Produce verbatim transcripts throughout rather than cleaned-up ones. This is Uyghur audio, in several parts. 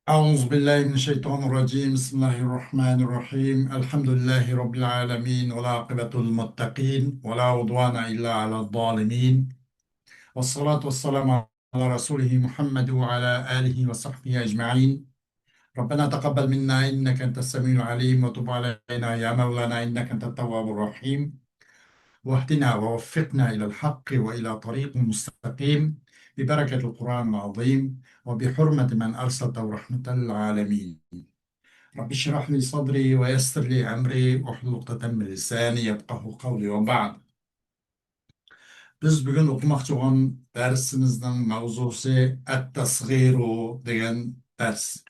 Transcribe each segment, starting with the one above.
أعوذ بالله من الشيطان الرجيم. بسم الله الرحمن الرحيم. الحمد لله رب العالمين، والعاقبة للمتقين، ولا عدوان إلا على الظالمين، والصلاة والسلام على رسوله محمد وعلى آله وصحبه أجمعين. ربنا تقبل منا إنك أنت السميع العليم، وتب علينا يا مولانا إنك أنت التواب الرحيم. واهدنا ووفقنا إلى الحق وإلى طريق مستقيم ببركة القرآن العظيم وبحرمة من أرسلته رحمة للعالمين. رب اشرح لي صدري ويسر لي أمري واحلل عقدة من لساني يفقهوا قولي وبعد. بىز بۈگۈن ئوقۇماقچى بولغان دەرسىمىزنىڭ ماۋزۇسى ئەت-تەسغىرۇ دېگەن دەرس.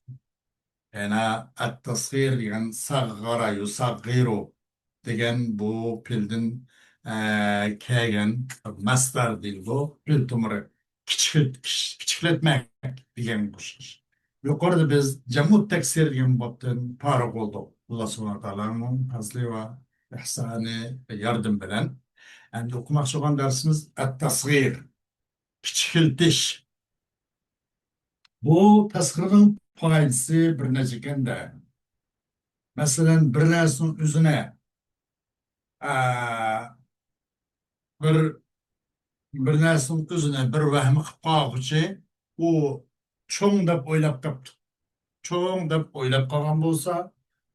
يەنى ئەت-تەسغىر دېگەن سەغغەرە يۇسەغغىرۇ دېگەن بۇ پېئىلدىن، ئە، كەلگەن مەسدەر دېيىلىدۇ. پېئىل تومۇرى كىچىك-، كىچ-، كىچىكلەتمەك دېگەنگە ئوخشاش. يۇقىرىدا بىز جەمۇ تەكسىر دېگەن بابتىن پارىغ بولدۇق. ئاللا سۇبھانەھۇ ۋە تائالانىڭ پەزلى ۋە ئىھسانى، ياردىمى بىلەن. ئەمدى ئوقۇماقچى بولغان دەرسىمىز ئەت-تەسغىر، كىچىكلىتىش. بۇ تەسغىرنىڭ پايدىسى بىر نەچچە ئىكەندە. مەسىلەن، بىر نەرسىنىڭ ئۆزىنى، ئە، بىر، بىر نەرسىنىڭ ئۆزىنى بىر ۋەھىمە قىلىپ قالغۇچى، ئۇ چوڭ دەپ ئويلاپ قاپتۇ. چوڭ دەپ ئويلاپ قالغان بولسا،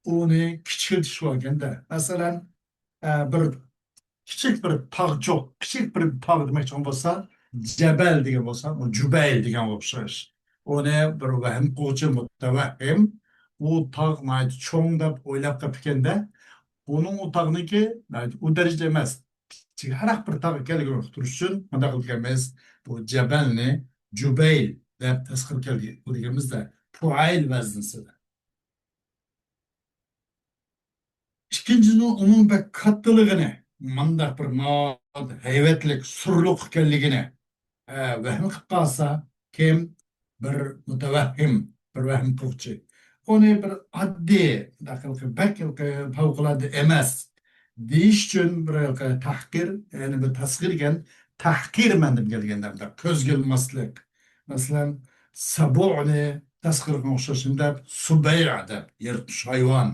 ئۇنى كىچىكلىتىش باركەندە. مەسىلەن، ئە، بىر كىچىك بىر تاغچۇق، كىچىك بىر تاغ دېمەكچى بولسا، جەبەل دېگەن بولسا، ئۇ جۇبەيل دېگەنگە ئوخشاش. ئۇنى بىر ۋەھىم قىلغۇچى مۇتەۋەھھىم، ئۇ تاغ ناھايىتى چوڭ دەپ ئويلاپ قاپتىكەندە، ئۇنىڭ ئۇ تاغنىڭكى ناھايىتى ئۇ دەرىجىدە ئەمەس. كىچىك ھەر بىر تاغ ئىكەنلىكىنى ئۇقتۇرۇش ئۈچۈن مۇنداق قىلىدىكەنمىز، بۇ جەبەلنى جۇبەيل دەپ تەسغىر كەلگەن دېگەنمىزدە، پۇئەيل ۋەزنىسىدە. ئىككىنچىدىن، ئۇنىڭ بەك كاتتىلىقىنى، مۇنداق بىر ناھايىتى ھەيۋەتلىك، سۇرلۇق ئىكەنلىكىنى، ئە، ۋەھىم قىلىپ قالسا، كىم؟ بىر مۇتەۋەھھىم، بىر ۋەھىم قىلغۇچى. ئۇنى بىر ئاددىي، مۇنداق ھېلىقى بەك ھېلىقى پەۋقۇلئاددە ئەمەس دېيىش ئۈچۈن بىر ھېلىقى تەھقىر، يەنى بىر تەسغىر دېگەن تەھقىر مەنىدىن كەلگەن، مۇنداق كۆزگە ئىلماسلىق. مەسىلەن، سەبۇئنى تەسغىر قىلغان ئوخشاش دەپ، سۇبەيئ دەپ، يىرتقۇچ ھايۋان.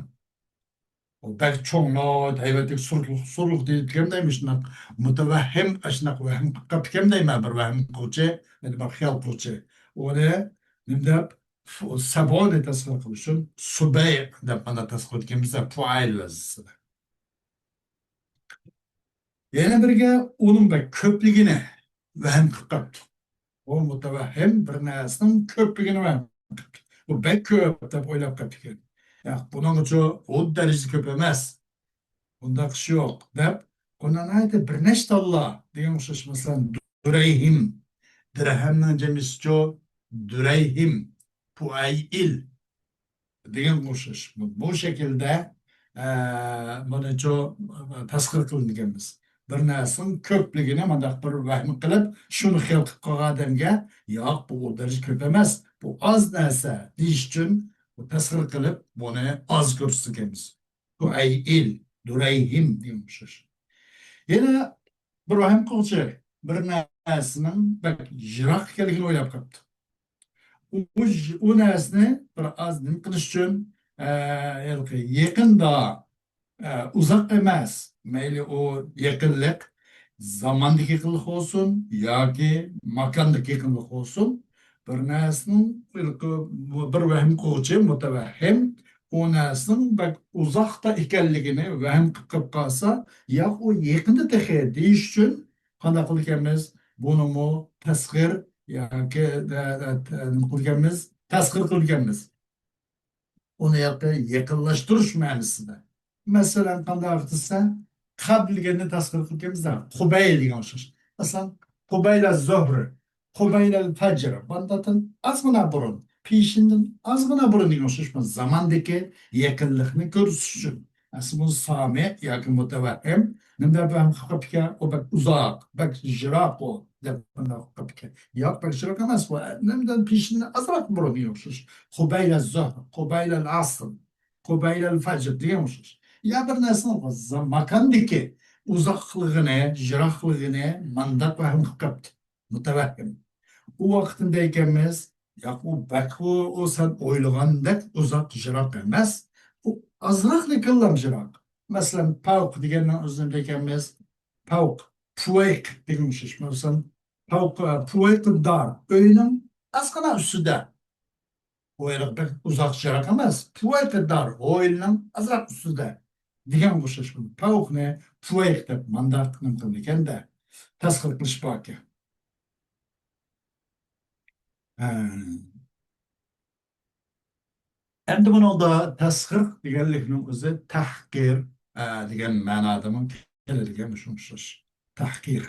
ئۇ بەك چوڭ، ناھايىتى ھەيۋەتلىك سۇرلۇق، سۇرلۇق دېيىلىدىكەن دەيمەن، شۇنداق مۇتەۋەھھىم، ئاشۇنداق ۋەھىم قىلىپ قاپتىكەن دەيمەن، بىر ۋەھىم قىلغۇچى، يەنى بىر خىيال قىلغۇچى. ئۇنى نېمە دەپ، فۇ-، سەبۇنى تەسغىر قىلىش ئۈچۈن سۇبەي دەپ مانا تەسغىر قىلىدىكەنمىز، پۇئەيل ۋەزنىسىدە. يەنە بىرگە ئۇنىڭ بەك كۆپلۈكىنى ۋەھىم قىلىپ قاپتۇ. ئۇ مۇتەۋەھھىم بىر نەرسىنىڭ كۆپلۈكىنى ۋەھىم قىپتۇ. بۇ بەك كۆپ دەپ ئويلاپ قاپتىكەن. ياق، بۇنىڭغىچۇ ئۇ دەرىجىدە كۆپ ئەمەس. بۇنداق ئىش يوق دەپ، بۇنى ناھايىتى بىر نەچچە تاللا دېگەن ئوخشاش، مەسىلەن، دۇرەيھىم. دىرھەمنىڭ جەمئىسىچۇ؟ دۇرەيھىم. پۇئەيئىل. دېگەنگە ئوخشاش. بۇ شەكىلدە، ئە، بۇنىچۇ تەسخىر قىلىدىكەنمىز. بىر نەرسىنىڭ كۆپلۈكىنى مۇنداق بىر ۋەھىم قىلىپ، شۇنى خىيال قىلىپ قالغان ئادەمگە، ياق، بۇ ئۇ دەرىجە كۆپ ئەمەس، بۇ ئاز نەرسە دېيىش ئۈچۈن بۇ تەسخىر قىلىپ، بۇنى ئاز كۆرسىتىدىكەنمىز. دۇئەيئىل، دۇرەيھىم دېگەنگە ئوخشاش. يەنە بىر ۋەھىم قىلغۇچى بىر نەرسىنىڭ بەك يىراق ئىكەنلىكىنى ئويلاپ قاپتۇ. ئۇ، ئۇ، ئۇ نەرسىنى بىر ئاز نېمە قىلىش ئۈچۈن، ئە، ھېلىقى يېقىندا، ئە، ئۇزاق ئەمەس، مەيلى ئۇ يېقىنلىق، زاماندىكى يېقىنلىق بولسۇن ياكى ماكاندىكى يېقىنلىق بولسۇن، بىر نەرسىنىڭ ھېلىقى بىر ۋەھىم قىلغۇچى مۇتەۋەھھىم ئۇ نەرسىنىڭ بەك ئۇزاقتا ئىكەنلىكىنى ۋەھىم قىلىپ قالسا، ياق، ئۇ يېقىندا تېخى دېيىش ئۈچۈن قانداق قىلىدىكەنمىز؟ بۇنىمۇ تەسخىر ياكى، ئە، ئە، نېمە قىلىدىكەنمىز؟ تەسخىر قىلىدىكەنمىز. ئۇنى ياقى يېقىنلاشتۇرۇش مەنىسىدە. مەسىلەن، قانداق دېسە، قەبل دېگەننى تەسخىر قىلىدىكەنمىز، قۇبەيل دېگەن ئوخشاش. مەسىلەن، قۇبەيلە زۆھر، قۇبەيلەل فەجر، بۇندىن ئازغىنا بۇرۇن، پېشىندىن ئازغىنا بۇرۇن دېگەن ئوخشاش، زاماندىكى يېقىنلىقنى كۆرسىتىش ئۈچۈن. ئەسلى بۇ سامىئ ياكى مۇتەۋەھھىم نېمە دەپ ۋەھىم قىلىپ قاپتىكەن؟ ئۇ بەك ئۇزاق، بەك يىراق ئۇ دەپ مۇنداق قىلىپ قاپتىكەن. ياق، بەك يىراق ئەمەس، بۇ نېمىدىن پېشىندىن ئازراق بۇرۇن دېگەن ئوخشاش. قۇبەيلە زۆھر، قۇبەيلەل ئەسر، قۇبەيلەل فەجر دېگەن ئوخشاش. يا بىر نەرسىنىڭ زا-، ماكاندىكى ئۇزاقلىقىنى، يىراقلىقىنى مانداق ۋەھىم قىلىپ قاپتۇ. مۇتەۋەھھىم. ئۇ ۋاقىتتا دەيكەنمىز، ياق، ئۇ بەك، ئۇ، ئۇ سەن ئويلىغاندەك ئۇزاق يىراق ئەمەس. ئۇ ئازراقلا كىللام يىراق. مەسىلەن، پەۋق دېگەننىڭ ئۆزىنى بىلىدىكەنمىز. پەۋق، پۇۋەيق دېگەن ئوخشاش. مەسىلەن، پەۋق، پۇۋەيق دار، ئۆينىڭ ئازغىنا ئۈستىدە. ئۇ ھېلىقى بەك ئۇزاق يىراق ئەمەس. پۇۋەيق دار، ھويلىنىڭ ئازراق ئۈستىدە دېگەنگە ئوخشاش. پەۋقنى پۇۋەيق دەپ مانداق نېمە قىلىدىكەن-دە، تەسخىر قىلىش باركەن. ھە. ئەمدى بۇنىڭدا تەسخىر دېگەنلىكنىڭ ئۆزى تەھقىر، ئە، دېگەن مەنادىمۇ كېلىدىكەن، مۇشۇ ئوخشاش. تەھقىر.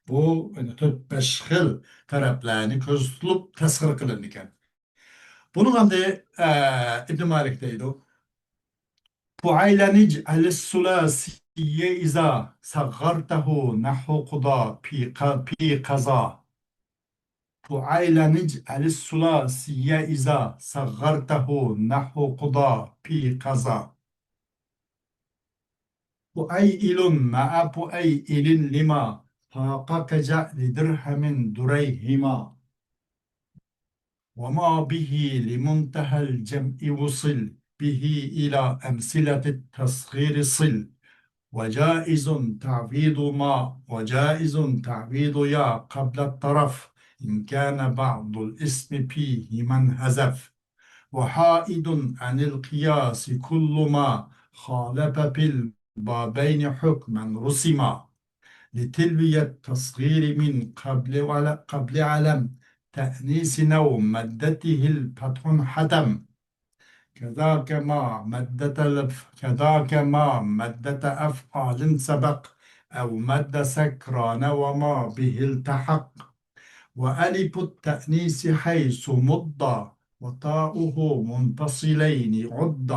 بۇ، يەنى تۆت-بەش خىل تەرەپلەرنى كۆزىتىلىپ تەسخىر قىلىنىدىكەن. بۇنىڭ ئەمدى، ئە، ئىبن مالىك دەيدۇ. فعيلن اجعل الثلاثي إذا صغرته نحو قضى في ق-، في قضى. فعيلن اجعل الثلاثي إذا صغرته نحو قضى في قضى. فعيئل مع فعيئل لما فاق كجعل درهم دريهما. وما به لمنتهى الجمع وصل به إلى أمثلة التصغير صل. وجائز تعويض ما، وجائز تعويض يا قبل الطرف إن كان بعض الاسم فيهما انحذف. وحائد عن القياس كل ما خالف في البابين حكما رسما. لتلوية التصغير من قبل ول-، قبل علم تأنيث أو مدته الفتح حتم. كذاك ما مدة الف-، كذاك ما مدة أفعال سبق أو مد سكران وما به التحق. وألف التأنيث حيث مض وتاؤه منفصلين عد.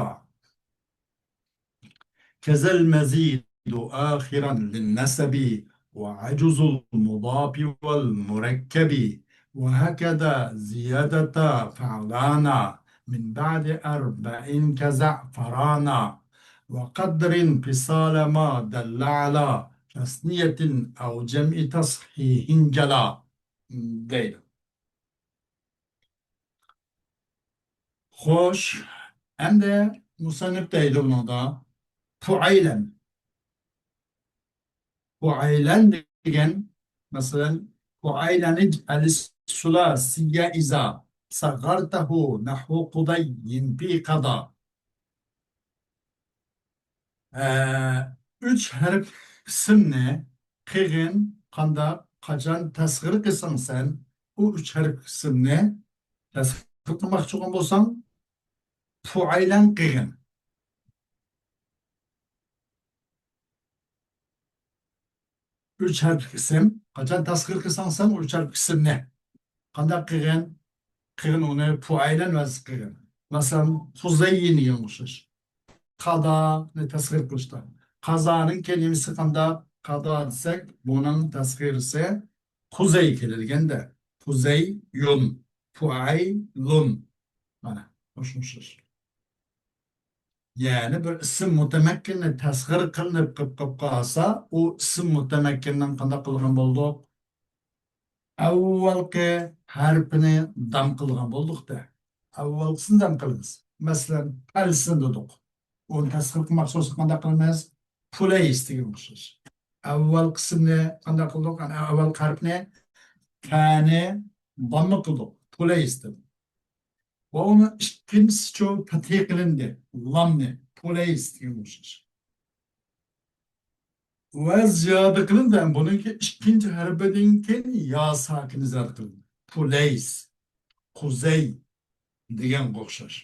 كذا المزيد آخرا للنسب وعجز المضاف والمركب. وهكذا زيادة فعلانا من بعد أربع كزعفرانا. وقدر انفصال ما دل على تثنية أو جمع تصحيح جلا. دەيدۇ. خوش، ئەمدى مۇسەننىپ دەيدۇ بۇنىڭدا، فعيلن. فعيلن دېگەن، مەسىلەن، فعيلن اجعل الثلاثي إذا صغرته نحو قضي في قضى. ئە، ئۈچ ھەرپ ئىسىمنى قىغىن، قانداق، قاچان تەسغىر قىلساڭ سەن، ئۇ ئۈچ ھەرپ ئىسىمنى تەسغىر قىلماقچى بولغان بولساڭ، فعيلن قىغىن. ئۈچ ھەرپلىك ئىسىم. قاچان تەسغىر قىلساڭ سەن ئۇ ئۈچ ھەرپلىك ئىسىمنى. قانداق قىغىن؟ قىغىن ئۇنى فعيلن ۋەزىن قىغىن. مەسىلەن، قضي دېگەنگە ئوخشاش. قادانى تەسغىر قىلىشتا. قازانىڭ كەلىمىسى قانداق؟ قادا دېسەك، بۇنىڭ تەسغىرىسى قۇزەي كېلىدىكەندە. قۇزەييۇن، فۇئەيلۇن. مانا، مۇشۇ ئوخشاش. يەنى بىر ئىسىم مۇتەمەككىننى تەسغىر قىلىنىپ قىلىپ قالسا، ئۇ ئىسىم مۇتەمەككىننىڭ قانداق قىلغان بولدۇق؟ ئەۋۋالقى ھەرپىنى دام قىلغان بولدۇق-دە. ئەۋۋالقىسىنى دام قىلىمىز. مەسىلەن، پەلسىن دېدۇق. ئۇنى تەسغىر قىلماقچى بولساق قانداق قىلىمىز؟ پۇلەيس دېگەن ئوخشاش. ئەۋۋالقىسىنى قانداق قىلدۇق؟ ئەنە ئەۋۋالقى ھەرپنى، پەنى دامما قىلدۇق. پۇلەيس دېدۇق. ۋە ئۇنىڭ ئىككىنچىسىچۇ پەتھى قىلىندى. لامنى. پۇلەيس دېگەن ئوخشاش. ۋە زىيادە قىلىندى. بۇنىڭكى ئىككىنچى ھەرپىدىن كېيىن يا ساكىنى زىيادە قىلىندى. پۇلەيس، قۇزەي دېگەنگە ئوخشاش.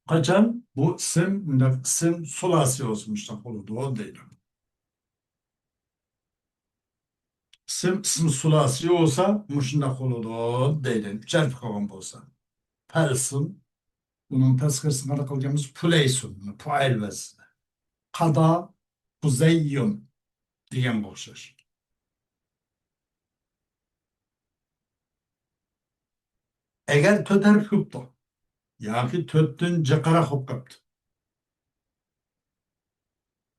قاچان بۇ ئىسىم، مۇنداق ئىسىم سۇلاسىي بولسا مۇشۇنداق بولىدۇ دەيدۇ. ئىسىم، ئىسىم سۇلاسىي بولسا مۇشۇنداق بولىدۇ دەيدۇ. ئۈچ ھەرپ قالغان بولسا. پەلسۇن، ئۇنىڭ تەسغىرىسىنى قانداق قىلغانمىز؟ پۇلەيسۇن، پۇئەيل ۋەزنى. قادا، قۇزەييۇن دېگەنگە ئوخشاش. ئەگەر تۆت ھەرپ بوپتۇ ياكى تۆتتىن جىقراق بولۇپ قاپتۇ.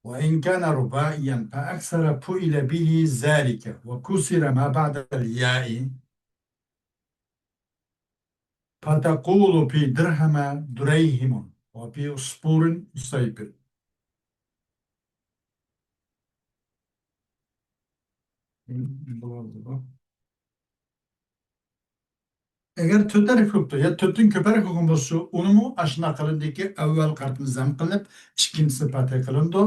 وإن كان رباعيا فأكثر فعل به ذلك وكسر ما بعد الياء. فتقول في درهم دريهم وفي عصفور عصيفير. ئەگەر تۆت ھەرپ بوپتۇ يا تۆتتىن كۆپ ھەرپ بولغان بولسا، ئۇنىمۇ ئاشۇنداق قىلىندىكى ئەۋۋەل ھەرپنى زەم قىلىپ، ئىككىنچىسى پەتھە قىلىنىدۇ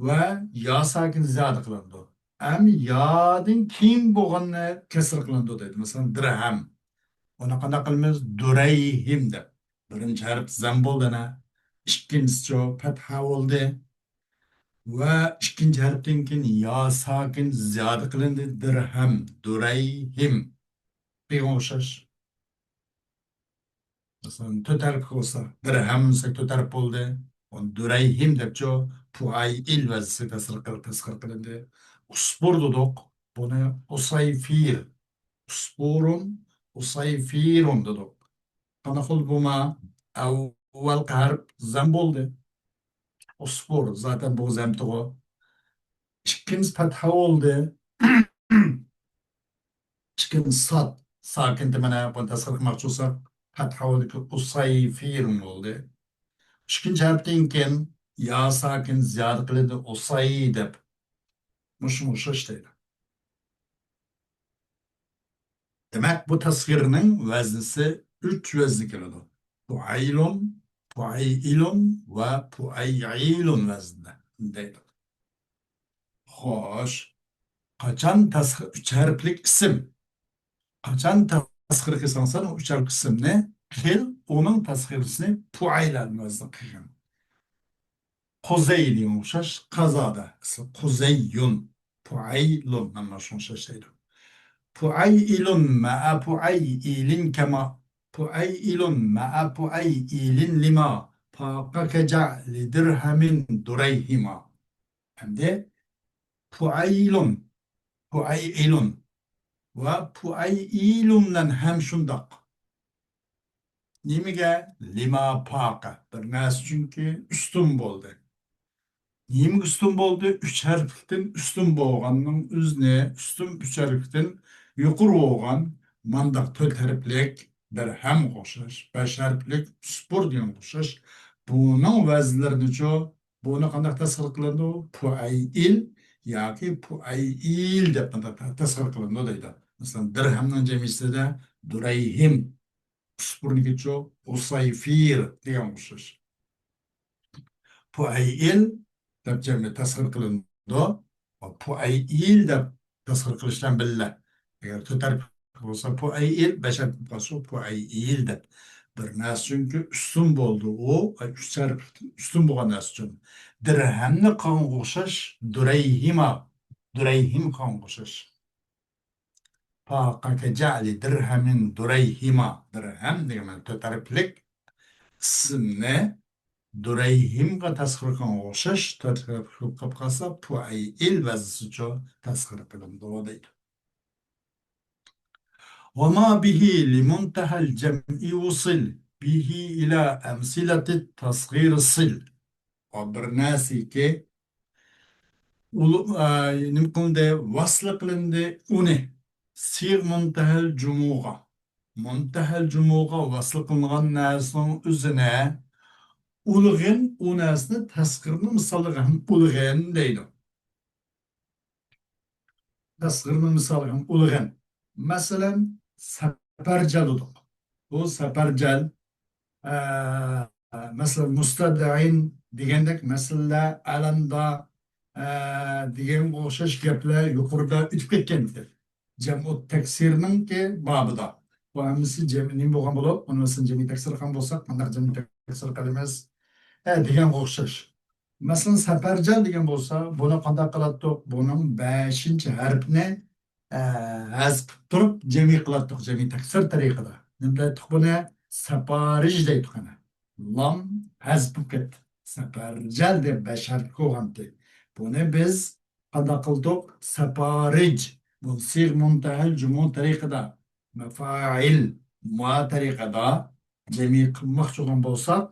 ۋە يا ساكىن زىيادە قىلىنىدۇ. ئەم يادىن كېيىن بولغاننى كەسر قىلىنىدۇ دەيدۇ. مەسىلەن، دىرھەم. ئۇنى قانداق قىلىمىز؟ دۇرەيھىم دەپ. بىرىنچى ھەرپ زەم بولدى ئەنە. ئىككىنچىسىچۇ پەتھە بولدى. ۋە ئىككىنچى ھەرپتىن كېيىن يا ساكىن زىيادە قىلىندى. دىرھەم، دۇرەيھىم. دېگەن ئوخشاش. مەسىلەن، تۆت ھەرپ بولسا، دىرھەم دېسەك تۆت ھەرپ بولدى. دۇرەيھىم دەپچۇ، پۇئەيئىل ۋەزنىسى تەسخىر قىل-، تەسخىر قىلىندى. ئۇسپۇر دېدۇق. بۇنى ئۇسەيفىر. ئۇسپۇرۇن، ئۇسەيفىرۇن دېدۇق. قانداق بولدى بۇما؟ ئەۋۋەلقى ھەرپ زەم بولدى. ئۇسپۇر، زاتەن بۇ زەمتىغۇ. ئىككىنچىسى پەتھە بولدى. ئىككىنچى ساد، ساكىنتى مانا بۇنى تەسخىر قىلماقچى بولساق، پەتھە بولدىكى ئۇسەيفىرۇن بولدى. ئىككىنچى ھەرپتىن كېيىن يا ساكىن زىيادە قىلىندى، ئۇسەي دەپ. مۇشۇ ئوخشاش دەيدۇ. دېمەك، بۇ تەسخىرنىڭ ۋەزنىسى ئۈچ ۋەزنى كېلىدۇ. پۇئەيلۇن، پۇئەيئىلۇن ۋە پۇئەيئىلۇن ۋەزنىدە دەيدۇ. خوش، قاچان تەسخىر، ئۈچ ھەرپلىك ئىسىم. قاچان تەسخىر قىلساڭ سەن ئۇ ئۈچ ھەرپلىك ئىسىمنى، قىل ئۇنىڭ تەسخىرىسىنى پۇئەيلەن ۋەزنى قىلغىن. قۇزەي دېگەن ئوخشاش، قازادا. ئەسلى قۇزەييۇن، پۇئەيلۇن، مانا شۇنىڭغا ئوخشاش دەيدۇ. پۇئەيئىلۇن مەئە پۇئەيئىلىن كەما، پۇئەيئىلۇن مەئە پۇئەيئىلىن لىما، پاقە كەجەئلى دىرھەمىن دۇرەيھىما. ئەمدى پۇئەيلۇن، پۇئەيئىلۇن ۋە پۇئەيئىلۇن بىلەن ھەم شۇنداق. نېمىگە؟ لىما پاقە. بىر نەرسە چۈنكى ئۈستۈن بولدى. نېمىگە ئۈستۈن بولدى؟ ئۈچ ھەرپلىكتىن ئۈستۈن بولغاننىڭ ئۆزىنى، ئۈستۈن ئۈچ ھەرپلىكتىن يۇقىرى بولغان مانداق تۆت ھەرپلىك دىرھەمگە ئوخشاش، بەش ھەرپلىك ئۇسپۇر دېگەنگە ئوخشاش. بۇنىڭ ۋەزنلىرىنىچۇ؟ بۇنى قانداق تەسخىر قىلىدۇ؟ پۇئەيئىل ياكى پۇئەيئىل دەپ قانداق تەسخىر قىلىدۇ دەيدۇ. مەسىلەن، دىرھەمنىڭ جەمئىيسىدە دۇرەيھىم، ئۇسپۇرنىڭكىچۇ ئۇسەيفىر دېگەن ئوخشاش. پۇئەيئىل دەپ جەمئىي تەسخىر قىلىنىدۇ. پۇئەيئىل دەپ تەسخىر قىلىش بىلەن بىللە. ئەگەر تۆت ھەرپ بولسا پۇئەيئىل، بەش ھەرپ بولسا پۇئەيئىل دەپ. بىر نەرسە چۈنكى ئۈستۈن بولدى ئۇ، ئۈچ ھەرپ ئۈستۈن بولغان نەرسە ئۈچۈن. دىرھەمنى قىلغانغا ئوخشاش، دۇرەيھىما، دۇرەيھىم قىلغانغا ئوخشاش. پاقە كەجەئلى دىرھەمىن دۇرەيھىما. دىرھەم دېگەن مانا تۆت ھەرپلىك ئىسىمنى دۇرەيھىمغا تەسخىر قىلغانغا ئوخشاش، تۆت ھەرپلىك بولۇپ قالسا، پۇئەيئىل ۋەزنىسىچۇ تەسخىر قىلىنىدۇ دەيدۇ. وما به لمنتهى الجمع وصل به إلى أمثلة التصغير صل. ئۇ بىر نەرسىكى ئۇلۇ-، ئا، نېمە قىلىندى؟ ۋەسلى قىلىندى ئۇنى سىغ مۇنتەھەل جۇمۇغا. مۇنتەھەل جۇمۇغا ۋەسلى قىلىنغان نەرسىنىڭ ئۆزىنى ئۇلىغىن، ئۇ نەرسىنى تەسخىرنىڭ مىساللىرىغا ھەم ئۇلىغىن دەيدۇ. تەسخىرنىڭ مىسالى ھەم ئۇلىغىن. مەسىلەن، سەپەرجەل دېدۇق. بۇ سەپەرجەل، ئە، مەسىلەن، مۇستەدئىن دېگەندەك مەسىلىلەر، ئەلەندا، ئە، دېگەنگە ئوخشاش گەپلەر يۇقىرىدا ئۆتۈپ كەتكەن ئىدى. جەمئۇ تەكسىرنىڭكى بابىدا. بۇ ھەممىسى جەمئىي نېمە بولغان بولۇپ، ئۇنى مەسىلەن جەمئىي تەكسىر قىلغان بولساق، قانداق جەمئىي تەكسىر قىلىمىز؟ ئە، دېگەنگە ئوخشاش. مەسىلەن، سەپەرجەل دېگەن بولسا، بۇنى قانداق قىلاتتۇق؟ بۇنىڭ بەشىنچى ھەرپىنى، ئە، ھەزىپ قىلىپ تۇرۇپ، جەمئىي قىلاتتۇق، جەمئىي تەكسىر تەرىقىدا. نېمە دەيتتۇق بۇنى؟ سەپارىج دەيتتۇق ئەنە. لام ھەزىپ بولۇپ كەتتى. سەپەرجەل دەپ بەش ھەرپ بولغانتى. بۇنى بىز قانداق قىلدۇق؟ سەپارىج. بۇ سىغ مۇنتەھەل جۇمۇ تەرىقىدا، مەفائىل، ما تەرىقىدا جەمئىي قىلماقچى بولغان بولساق،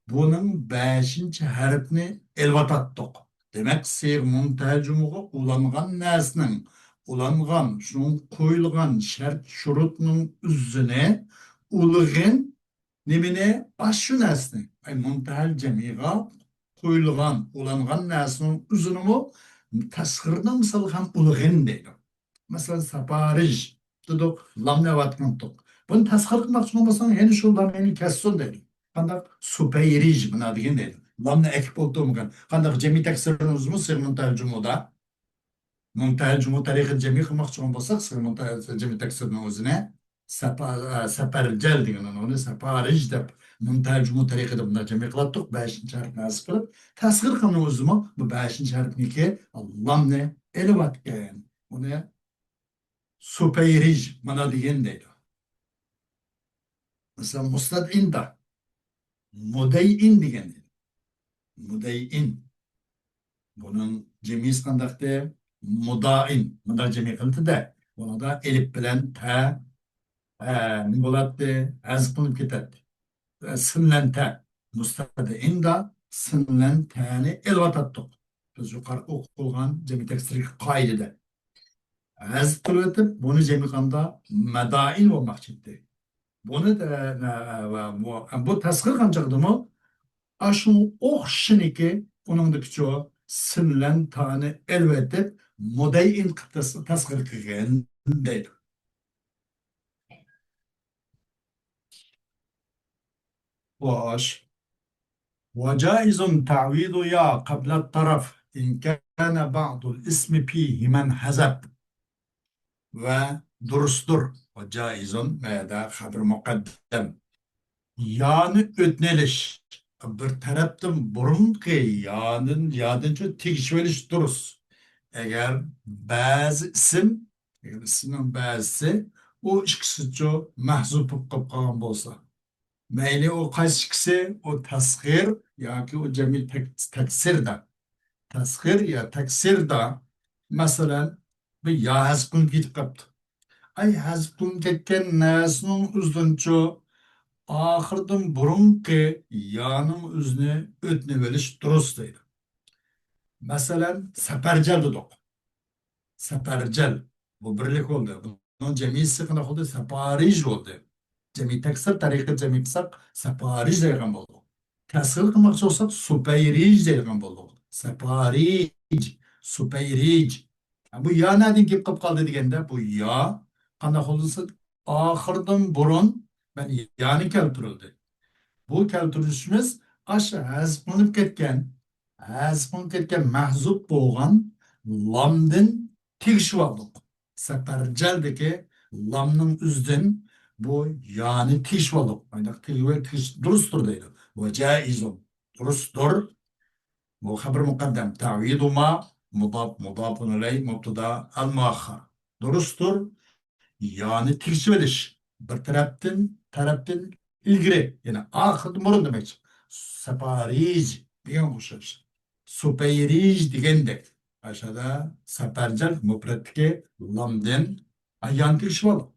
بۇنىڭ بەشىنچى ھەرپنى ئېلىۋاتاتتۇق. دېمەك، سىغ مۇنتەھەل جۇمۇغا ئۇلانغان نەرسىنىڭ، ئۇلانغان، شۇنىڭ قويۇلغان شەرت شۇرۇتنىڭ ئۆزىنى ئۇلىغىن نېمىنى؟ ئاشۇ نەرسىنى. ئەي، مۇنتەھەل جەمئىگە قويۇلغان، ئۇلانغان نەرسىنىڭ ئۆزىنىمۇ تەسغىرنىڭ مىسالى ھەم ئۇلىغىن دەيدۇ. مەسىلەن، سەپارىژ دېدۇق، لامنى ئەۋەتكەنتۇق. بۇنى تەسغىر قىلماقچى بولساڭ، يەنە شۇ لامنى كەسسۇن دەيدۇ. قانداق؟ سۇپەيرىژ مانا دېگەن دەيدۇ. لامنى ئەكىپ ئولتۇرمىغان. قانداق؟ جەمئىي تەكسىرنىڭ ئۆزىمۇ سىغە مۇنتەھەل جۇمۇدا. مۇنتەھەل جۇمۇ تەرىقىدە جەمئىي قىلماقچى بولساق، سىغە مۇنتەھەل جەمئىي تەكسىرنىڭ ئۆزىنى سەپا-، ئە، سەپەرجەل دېگەن، ئۇنى سەپارىژ دەپ، مۇنتەھەل جۇمۇ تەرىقىدە بۇنداق جەمئىي قىلاتتۇق، بەشىنچى ھەرپنى ھەزىپ قىلىپ، تەسغىر قىلغان ئۆزىمۇ بۇ بەشىنچى ھەرپنىكى لامنى ئېلىۋەتكەن. ئۇنى سۇپەيرىژ مانا دېگەن دەيدۇ. مەسىلەن، مۇستەدئىندا مۇدەيئىن دېگەن دەيدۇ. مۇدەيئىن. بۇنىڭ جەمئىيسى قانداقتى؟ مۇدائىن. مۇنداق جەمئىي قىلىنىدۇ-دە. بۇنىڭدا ئېلىپ بىلەن تە، ئە، نېمە بولاتتى؟ ھەزىپ قىلىنىپ كېتەتتى. ئە، سىنلەن تە. مۇستەدئىندا سىنلەن تەنى ئېلىۋاتاتتۇق. بىز يۇقىرى ئوقۇلغان جەمئىي تەكسىردىكى قائىدىدە. ھەزىپ قىلىۋېتىپ، بۇنى جەمئىي قىلغاندا مەدائىن بولماقچى ئىدى. بۇنى، ئە، ئە، ئە، بۇ، بۇ تەسغىر قىلغان چاغدىمۇ ئاشۇ ئوخشىنىكى ئۇنىڭدىكىچۇ سىنلەن تانى ئېلىۋېتىپ، مۇدەيئىن قىلىپ تەس-، تەسغىر قىلغىن دەيدۇ. خوش. وجائز تعويض يا قبل الطرف إن كان بعض الاسم فيه من حذف. ۋە دۇرۇستۇر. ۋە جائىزۇن، مەيەدە خەبىر مۇقەددەم. يانى ئۆتنە ئېلىش بىر تەرەپتىن بۇرۇنقى يادىن، يادىنچۇ تېگىشىۋېلىش دۇرۇس. ئەگەر بەزى ئىسىم، ئەگەر ئىسىمنىڭ بەزىسى، ئۇ ئىككىسىچۇ مەھزۇپ بولۇپ قالغان بولسا. مەيلى ئۇ قايسى ئىككىسى، ئۇ تەسغىر ياكى ئۇ جەمئىي تەك-، تەكسىردا. تەسغىر يا تەكسىردا، مەسىلەن، بىر يا ھەزىپ قىلىنىپ كېتىپ قاپتۇ. ئاي، ھەزىپ قىلىنىپ كەتكەن نەرسىنىڭ ئۆزىدىنچۇ ئاخىرىدىن بۇرۇنقى يانىڭ ئۆزىنى ئۆتنىۋېلىش دۇرۇس دەيدۇ. مەسىلەن، سەپەرجەل دېدۇق. سەپەرجەل. بۇ بىرلىك بولدى. بۇنىڭ جەمئىيسى قانداق بولدى؟ سەپارىژ بولدى. جەمئىي تەكسىر تەرىقىدە جەمئىي قىلساق، سەپارىژ دەيدىغان بولدۇق. تەسغىر قىلماقچى بولساق، سۇپەيرىژ دەيدىغان بولدۇق. سەپارىژ، سۇپەيرىژ. ھە، بۇ يا نەدىن كېلىپ قېلىپ قالدى دېگەندە، بۇ يا قانداق بولسا، ئاخىرىدىن بۇرۇن مەن يانى كەلتۈرۈلدى. بۇ كەلتۈرۈشىمىز ئاشۇ ھەزىپ قىلىنىپ كەتكەن، ھەزىپ قىلىنىپ كەتكەن مەھزۇپ بولغان لامدىن تېگىشىۋالدۇق. سەپەرجەلدىكى لامنىڭ ئۆزىدىن بۇ يانى تېگىشىۋالدۇق. مانداق تېگىۋېلىپ تېگىش دۇرۇستۇر دەيدۇ. ۋە جائىزۇن. دۇرۇستۇر. بۇ خەبىر مۇقەددەم. تەئۋىدۇ ما، مۇداپ، مۇداپۇن ئىلەي، مۇبتىدا، ئەل مۇئەخخەر. دۇرۇستۇر. يانى تېگىشىۋېلىش. بىر تەرەپتىن، تەرەپتىن ئىلگىرى، يەنى ئاخىرىدىن بۇرۇن دېمەكچى. سەپارىج دېگەن ئوخشاش. سۇپەيرىج دېگەندەك. ئاشۇدا سەپەرجەل مۇپرەتتىكى لامدىن يانى تېگىشىۋالدۇق.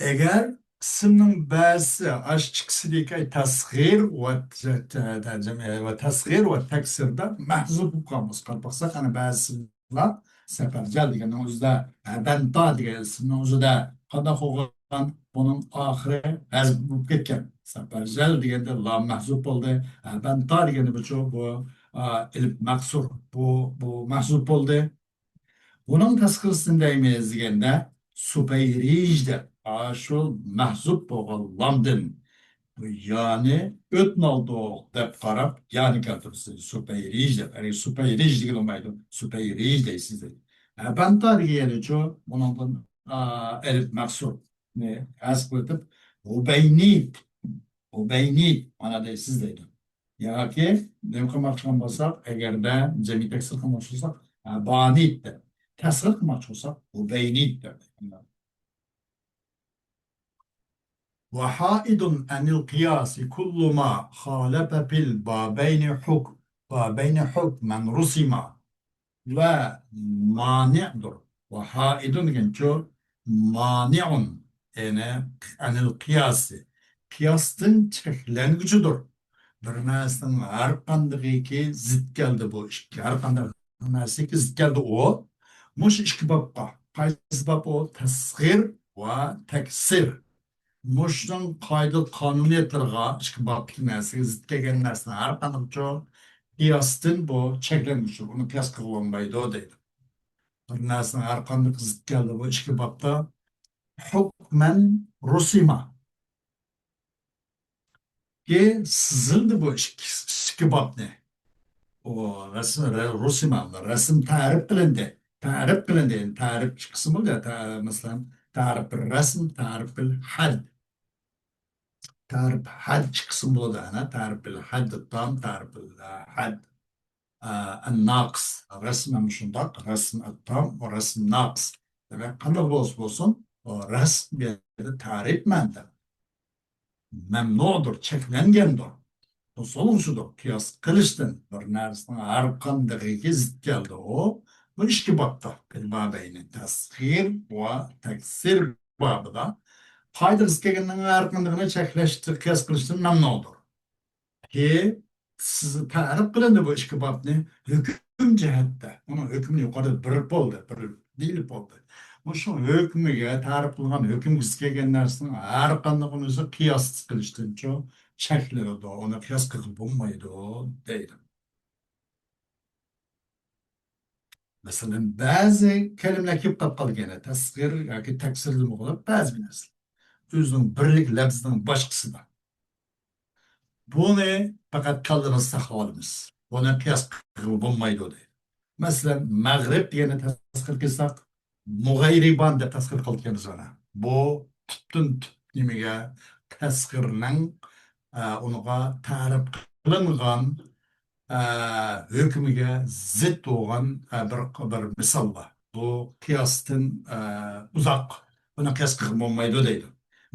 ئەگەر ئىسىمنىڭ بەزىسى ئاشۇ ئىككىسىدىكى تەسغىر ۋە ت-، ت-، ت-، ۋە تەسغىر ۋە تەكسىردا مەھزۇپ بولۇپ قالمىسا، قاراپ باقساق، ئەنە بەزىسىلا سەپەرجەل دېگەننىڭ ئۆزىدە، ھەبەنتا دېگەن ئىسىمنىڭ ئۆزىدە قانداق بولغان؟ بۇنىڭ ئاخىرى ھەزىپ بولۇپ كەتكەن. سەپەرجەل دېگەندە لام مەھزۇپ بولدى. ھەبەنتا دېگەندە بۇچۇ بۇ، ئا، ئېلىپ مەقسۇر. بۇ، بۇ مەھزۇپ بولدى. بۇنىڭ تەسغىرىسىنى دەيمىز دېگەندە، سۇپەيرىج دەپ، ئاشۇ مەھزۇپ بولغان لامدىن بۇ يانى ئۆتنالدۇق دەپ قاراپ، يانى كەلتۈرسە، سۇپەيرىج دەپ، يەنى سۇپەيرىج دېگىلى بولمايدۇ، سۇپەيرىج دەيسىز دەيدۇ. ھەبەنتا دېگەن يەرچۇ، بۇنىڭدىن، ئا، ئەلىپ مەقسۇرنى ھەزىپ قىلىپ، ھۇبەينىت، ھۇبەينىت مانا دەيسىز دەيدۇ. ياكى نېمە قىلماقچى بولساق، ئەگەردە جەمئىي تەكسىر قىلماقچى بولساق، ھەبانىت دەپ. تەسغىر قىلماقچى بولساق، ھۇبەينىت دەپ. وحائد عن القياس كل ما خالف في البابين حك-، بابين حكما رسما. ۋە مانىئدۇر. ۋە ھائىدۇن دېگەنچۇ، مانىئۇن، يەنى ئەنىل قىياسى. قىياستىن چەكلەنگۈچىدۇر. بىر نەرسىنىڭ ھەر قاندىقىكى زىت كەلدى بۇ ئىككى، ھەر قانداق نەرسىگە زىت كەلدى ئۇ. مۇشۇ ئىككى بابقا. قايسى باب ئۇ؟ تەسغىر ۋە تەكسىر. مۇشۇنىڭ قائىدە قانۇنىيەتلىرىغا، ئىككى بابتىكى نەرسىگە زىت كەلگەن نەرسىنى ھەر قانداقچۇ قىياستىن بۇ چەكلەنگۈچىدۇر. ئۇنى قىياس قىلغىلى بولمايدۇ دەيدۇ. بىر نەرسىنىڭ ھەر قانداق زىت كەلدى بۇ ئىككى بابتا. ھۆكمەن رۇسىما. كى سىزىلدى بۇ ئىككى، ئىككى بابنى. ئۇ رەسىم، رە-، رۇسىما، رەسىم تەرىپ قىلىندى. تەرىپ قىلىندى. يەنى تەرىپ ئىككى قىسىم بولىدۇ. تە-، مەسىلەن، تەرىپ بىر رەسىم، تەرىپ بىر ھەد. تەرىپ ھەد ئىككى قىسىم بولىدۇ. ئەنە تەرىپ بىر ھەد تام، تەرىپ بىر ھەد، ئە، ناقىس. رەسىم ھەم شۇنداق. رەسىم تام، رەسىم ناقىس. دېمەك، قانداق بولسا بولسۇن، ئۇ رەسىم بۇ يەردە تەرىپ مەنىدە. مەمنۇدۇر، چەكلەنگەندۇر. توسالغۇچىدۇر، قىياس قىلىشتىن بىر نەرسىنىڭ ھەر قاندىقىگە زىت كەلدى ئۇ. بۇ ئىككى بابتا، بىر بابەينى تەسغىر ۋە تەكسىر بابىدا قائىدىگە زىت كەلگەننىڭ ھەر قاندىقىنى چەكلەشتە قىياس قىلىشتىن مەمنۇدۇر. كى سىز تەرىپ قىلىندى بۇ ئىككى بابنى ھۆكۈم جەھەتتە. ئۇنىڭ ھۆكمىنى يۇقىرىدا بېرىپ بولدى، بىر دېيىلىپ بولدى. مۇشۇ ھۆكمىگە، تەرىپ قىلغان ھۆكۈمگە زىت كەلگەن نەرسىنىڭ ھەر قاندىقىنى قىياس قىلىشتىنچۇ چەكلىنىدۇ، ئۇنى قىياس قىلغىلى بولمايدۇ دەيدۇ. مەسىلەن، بەزى كەلىمىلەر كېلىپ قالىدىكەن، تەسغىر ياكى تەكسىردىن بولۇپ بەزى بىر نەرسىلەر. ئۆزىنىڭ بىرلىك لەپزىنىڭ باشقىسىدا. بۇنى پەقەت كاللىمىزدا ساقلاۋالىمىز. بۇنى قىياس قىلغىلى بولمايدۇ دەيدۇ. مەسىلەن، مەغرىب دېگەننى تەسغىر قىلساق، مۇغەيرىبان دەپ تەسغىر قىلىدىكەنمىز مانا. بۇ تۈپتىن تۈپ نېمىگە؟ تەسغىرنىڭ، ئە، ئۇنىڭغا تەرىپ قىلىنغان، ئە، ھۆكمىگە زىت بولغان، ئە، بىر، بىر مىساللار. بۇ قىياستىن، ئە، ئۇزاق. بۇنى قىياس قىلغىلى بولمايدۇ دەيدۇ.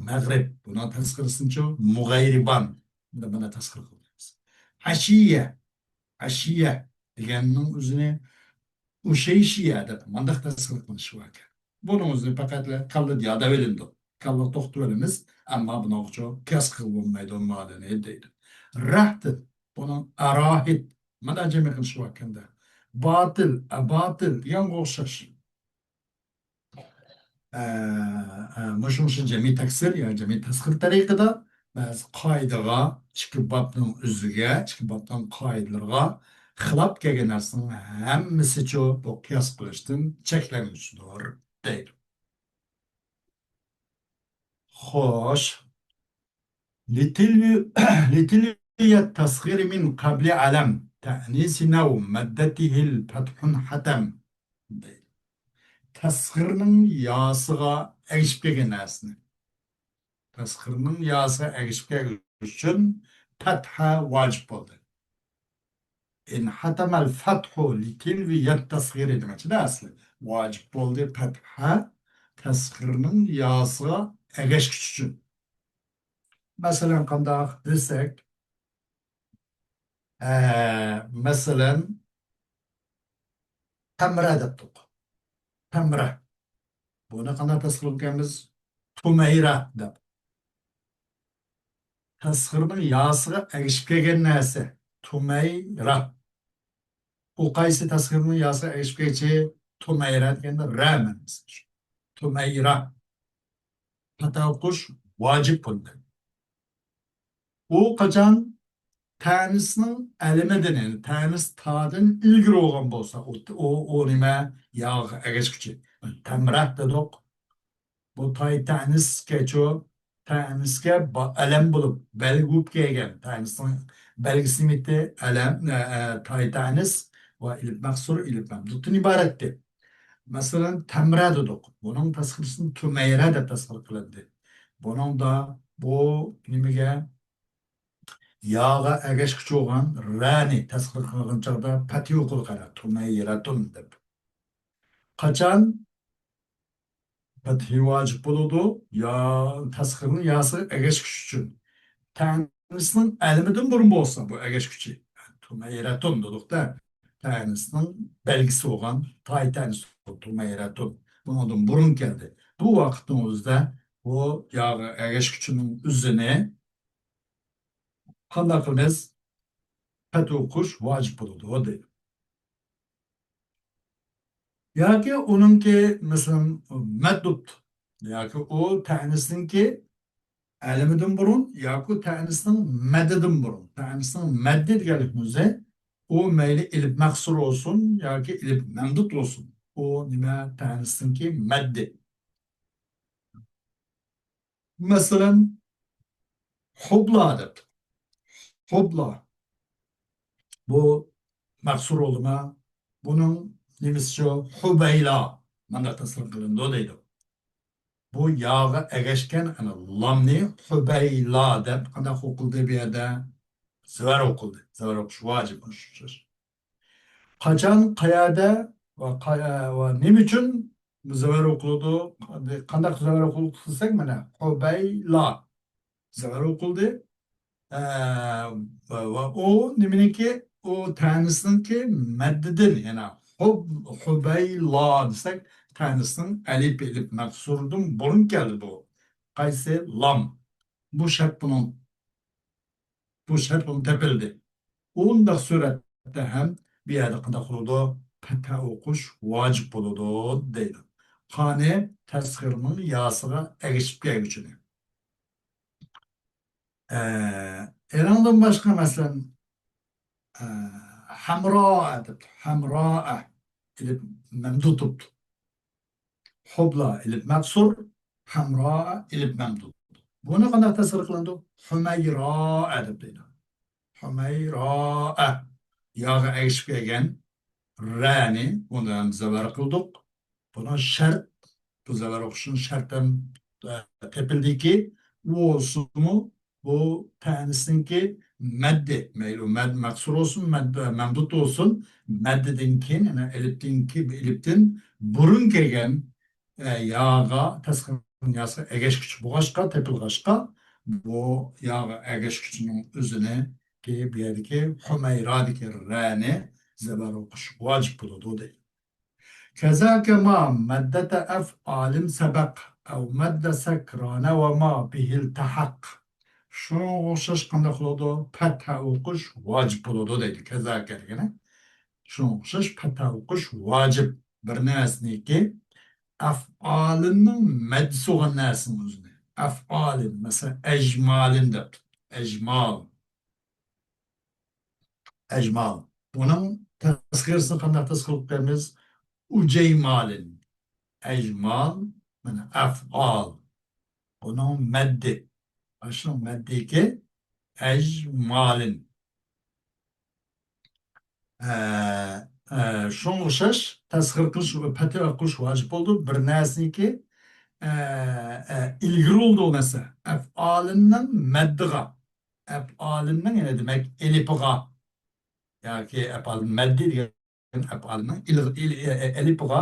مەغرىب، بۇنىڭ تەسغىرىسىنىچۇ؟ مۇغەيرىبان. بۇنى، بۇنى تەسغىر قىلىمىز. ئەشىيە، ئەشىيە دېگەننىڭ ئۆزىنى ئۇشەيشىيە دەپ مانداق تەسغىر قىلىش باركەن. بۇنىڭ ئۆزىنى پەقەتلا كاللا ياداۋېلىندۇق. كاللا توختىۋېلىمىز، ئەمما بۇنىڭغىچۇ قىياس قىلغىلى بولمايدۇ مالىنى دەيدۇ. رەھتىل، بۇنىڭ ئاراھىت، مانا جەمئىي قىلىش باركەندە. باتىل، ئەباتىل دېگەنگە ئوخشاش. ئە، ئە، مۇشۇ، مۇشۇ جەمئىي تەكسىر يا جەمئىي تەسغىر تەرىقىدە بەزى قائىدىغا، ئىككى بابنىڭ ئۆزىگە، ئىككى بابنىڭ قائىدىلىرىغا خىلاپ كەلگەن نەرسىنىڭ ھەممىسىچۇ بۇ قىياس قىلىشتىن چەكلەنگۈچىدۇر دەيدۇ. خوش. لتلو-، لتلوية التصغير من قبل علم تأنيث نو مادته الفتح حتم. تەسغىرنىڭ ياسىغا ئەگىشىپ كەلگەن نەرسىنى. تەسغىرنىڭ ياسىغا ئەگىشىپ كەلگەن ئۈچۈن پەتھە ۋاجىپ بولدى. انحتم الفتح لتلوية التصغير دېمەكچىدە ئەسلى. ۋاجىپ بولدى پەتھە تەسغىرنىڭ ياسىغا ئەگەشكۈچى ئۈچۈن. مەسىلەن، قانداق دېسەك، ئە، مەسىلەن، تەمرە دەپتۇق. تەمرە. بۇنى قانداق تەسغىر قىلىدىكەنمىز؟ تۇمەيرا دەپ. تەسغىرنىڭ ياسىغا ئەگىشىپ كەلگەن نەرسە. تۇمەيرا. ئۇ قايسى تەسغىرنىڭ ياسىغا ئەگىشىپ كەلگۈچى؟ تۇمەيرا دېگەندە رە مەنىسى. تۇمەيرا. پەتھە ئوقۇش ۋاجىپ بولدى. ئۇ قاچان تەنىسنىڭ ئەلىمىدىن، يەنى تەنىس تادىن ئىلگىرى بولغان بولسا، ئۇ، ئۇ، ئۇ نېمە؟ ياغا ئەگەشكۈچى. تەمرە دېدۇق. بۇ تاي تەنىسكەچۇ، تەنىسكە با-، ئەلەم بولۇپ، بەلگە بولۇپ كەلگەن. تەنىسنىڭ بەلگىسى نېمىتى؟ ئەلەم، ئە، ئە، تاي تەنىس ۋە ئېلىپ مەقسۇر، ئېلىپ مەمدۇدتىن ئىبارەتتى. مەسىلەن، تەمرە دېدۇق. بۇنىڭ تەسغىرىسىنى تۇمەيرە دەپ تەسغىر قىلىندى. بۇنىڭدا بۇ نېمىگە؟ ياغا ئەگەشكۈچى بولغان رەنى تەسغىر قىلغان چاغدا پەتھى ئوقۇلغان، تۇمەيرەتۇن دەپ. قاچان پەتھى ۋاجىپ بولىدۇ؟ يا تەسغىرنىڭ ياسىغا ئەگەشكۈچى ئۈچۈن. تەنىسنىڭ ئەلىمىدىن بۇرۇن بولسا بۇ ئەگەشكۈچى. تۇمەيرەتۇن دېدۇقتا. تەنىسنىڭ بەلگىسى بولغان تاي تەنىس تۇمەيرەتۇن. بۇنىڭدىن بۇرۇن كەلدى. بۇ ۋاقىتنىڭ ئۆزىدە بۇ ياغا ئەگەشكۈچىنىڭ ئۆزىنى قانداق قىلىمىز؟ پەتھى ئوقۇش ۋاجىپ بولىدۇ، دەيدۇ. ياكى ئۇنىڭكى، مەسىلەن، مەددۇت. ياكى ئۇ تەئنىسنىڭكى ئەلىمىدىن بۇرۇن ياكى تەئنىسنىڭ مەددىدىن بۇرۇن. تەئنىسنىڭ مەددى دېگەنلىكىمىز ئۇ مەيلى ئېلىپ مەقسۇر بولسۇن ياكى ئېلىپ مەمدۇت بولسۇن. ئۇ نېمە؟ تەئنىسنىڭكى مەددى. مەسىلەن، خۇبلا دەپتۇ. خۇبلا. بۇ مەقسۇر بولدىما؟ بۇنىڭ نېمىسىچۇ؟ خۇبەيلا. مانداق تەسۋىر قىلىنىدۇ دەيدۇ. بۇ ياغا ئەگەشكەن، ئەنە، لامنى خۇبەيلا دەپ قانداق ئوقۇلدى بۇ يەردە؟ زەۋەر ئوقۇلدى. زەۋەر ئوقۇش ۋاجىپ، ئوخشاش. قاچان، قەيەردە ۋە قايا-، ۋە نېمە ئۈچۈن زەۋەر ئوقۇلىدۇ؟ قانداق زەۋەر ئوقۇلىدۇ دېسەك، مانا، خۇبەيلا زەۋەر ئوقۇلدى. ئە، ۋە، ۋە ئۇ نېمىنىڭكى؟ ئۇ تەنىسنىڭكى مەددىدىن، يەنى خۇب-، خۇبەيلا دېسەك، تەنىسنىڭ ئەلىپ، ئېلىپ مەقسۇردىن بۇرۇن كەلدى بۇ. قايسى؟ لام. بۇ شەرت بۇنىڭ، بۇ شەرت بۇنىڭ تېپىلدى. ئۇنداق سۈرەتتە ھەم بۇ يەردە قانداق بولىدۇ؟ پەتھە ئوقۇش ۋاجىپ بولىدۇ دەيدۇ. قانى تەسخىرنىڭ ياسىغا ئەگىشىپ كەلگۈچىنى. ئە، ئېرىڭدىن باشقا، مەسىلەن، ئە، ھەمرا دەپتۇ. ھەمرا ئېلىپ مەمدۇد تۇتۇپتۇ. خۇبلا ئېلىپ مەقسۇر، ھەمرا ئېلىپ مەمدۇد. بۇنى قانداق تەسۋىر قىلىنىدۇ؟ ھۈمەيرا دەپ دەيدۇ. ھۈمەيرا. ياغا ئەگىشىپ كەلگەن رەنى، بۇنى ھەم زەۋەر قىلدۇق. بۇنىڭ شەرت، بۇ زەۋەر ئوقۇشنىڭ شەرت ھەم، ئە، تېپىلدىكى، ئۇ بولسىمۇ، بۇ تەنىسنىڭكى مەددى، مەيلى ئۇ مەد-، مەقسۇر بولسۇن، مەد-، مەمدۇد بولسۇن، مەددىدىن كېيىن، يەنى ئېلىپتىن كېيىن، ئېلىپتىن بۇرۇن كەلگەن، ئە، ياغا تەسخىر ياسىغا ئەگەشكۈچى بولغاچقا، تېپىلغاچقا، بۇ ياغا ئەگەشكۈچىنىڭ ئۆزىنى، بۇ يەردىكى ھۈمەيرادىكى رەنى زەۋەر ئوقۇش ۋاجىپ بولىدۇ دەيدۇ. كەزاكە ما مەددەتە ئەفئالىن سەبەق ئەۋ مەددە سەكرانە ۋە ما بىھىلتەھەق. شۇنىڭغا ئوخشاش قانداق بولىدۇ؟ پەتھە ئوقۇش ۋاجىپ بولىدۇ دەيدۇ. كەزاكە دېگىنى شۇنىڭغا ئوخشاش پەتھە ئوقۇش ۋاجىپ. بىر نەرسىنىڭكى ئەفئالىنىڭ مەددىسى بولغان نەرسىنىڭ ئۆزىنى. ئەفئالىن، مەسىلەن، ئەجمالىن دەپ. ئەجمال. ئەجمال. بۇنىڭ تەسخىرىسىنى قانداق تەسخىر قىلىپ قويىمىز؟ ئۇجەيمالىن. ئەجمال، مانا، ئەفئال. بۇنىڭ مەددى. ئاشۇنىڭ مەددىكى ئەجمالىن. ئە، ئە، شۇڭا ئوخشاش تەسخىر قىلىش، پەتھە قىلىش ۋاجىپ بولىدۇ. بىر نەرسىنىڭكى، ئە، ئە، ئىلگىرى بولىدۇ نەرسە. ئەفئالىننىڭ مەددىغا. ئەپئالىننىڭ، يەنى دېمەك، ئېلىپىغا ياكى ئەپئال مەددى دېگەن ئەپئالىننىڭ ئىل-، ئىل-، ئە-، ئە-، ئېلىپىغا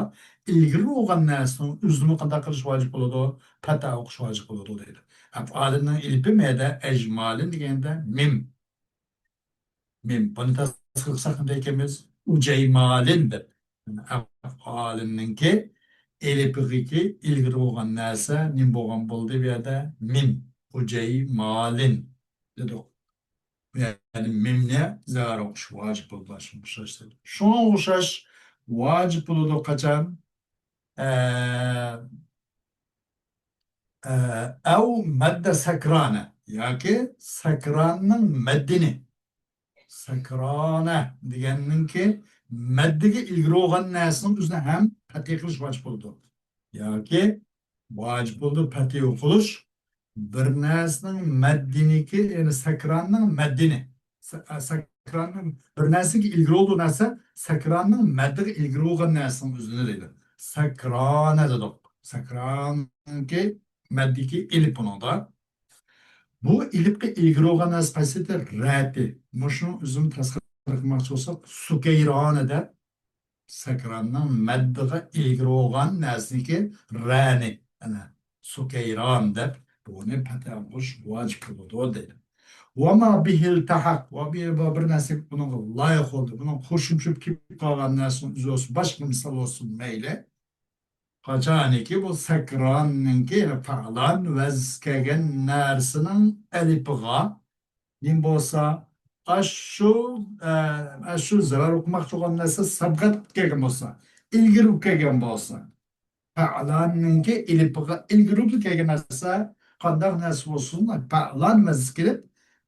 ئىلگىرى بولغان نەرسىنىڭ ئۆزىنىمۇ قانداق قىلىش ۋاجىپ بولىدۇ؟ پەتھە ئوقۇش ۋاجىپ بولىدۇ دەيدۇ. ئەپئالىننىڭ ئېلىپى مەدە ئەجمالىن دېگەندە مىم. مىم. بۇنى تەسخىر قىلساق نېمە دەيدىكەنمىز؟ ئۇجەيمالىن دەپ. ئەپئالىننىڭكى ئېلىپىغىكى ئىلگىرى بولغان نەرسە نېمە بولغان بولدى بۇ يەردە؟ مىم. ئۇجەيمالىن دېدۇق. بۇ يەردە مىمنى زەۋەر ئوقۇش ۋاجىپ بولىدۇ، شۇڭا ئوخشاش. شۇڭا ئوخشاش ۋاجىپ بولىدۇ قاچان؟ ئە، ئە، ئەۋ مەددە سەكرانە ياكى سەكراننىڭ مەددىنى. سەكرانە دېگەننىڭكى مەددىگە ئىلگىرى بولغان نەرسىنىڭ ئۆزىنى ھەم پەتھە قىلىش ۋاجىپ بولىدۇ. ياكى ۋاجىپ بولىدۇ پەتھە قىلىش. بىر نەرسىنىڭ مەددىنىكى، يەنى سەكراننىڭ مەددىنى. سە-، ئە، سەكراننىڭ بىر نەرسىگە ئىلگىرى بولىدۇ نەرسە، سەكراننىڭ مەددىگە ئىلگىرى بولغان نەرسىنىڭ ئۆزىنى دەيدۇ. سەكرانە دېدۇق. سەكراننىڭكى مەددىكى ئېلىپ بۇنىڭدا. بۇ ئېلىپقا ئىلگىرى بولغان نەرسە قايسىدۇر؟ رەتى. مۇشۇنىڭ ئۆزىنى تەسخىر قىلماقچى بولساق، سۇكەيرانە دەپ، سەكراننىڭ مەددىغا ئىلگىرى بولغان نەرسىنىڭكى رەنى. ئەنە، سۇكەيران دەپ، بۇنى پەتھە قىلىش ۋاجىپ بولىدۇ دەيدۇ. ۋەما بىھىلتەھەق. ۋە بىر، بىر نەرسە بۇنىڭغا لايىق بولدى. بۇنىڭ قوشۇمچە كېلىپ قالغان نەرسىنىڭ ئۆزى بولسۇن، باشقا مىسال بولسۇن، مەيلى. قاچانكى بۇ سەكراننىڭكى، يەنى پەئلان ۋەز كەلگەن نەرسىنىڭ ئەلىپىغا نېمە بولسا، ئاشۇ، ئە، ئاشۇ زەۋەر ئوقۇماقچى بولغان نەرسە سەبقەت كەلگەن بولسا، ئىلگىرى كەلگەن بولسا، پەئلاننىڭكى ئېلىپىغا ئىلگىرىكى كەلگەن نەرسە، قانداق نەرسە بولسۇن، پەئلان ۋەزنى كېلىپ،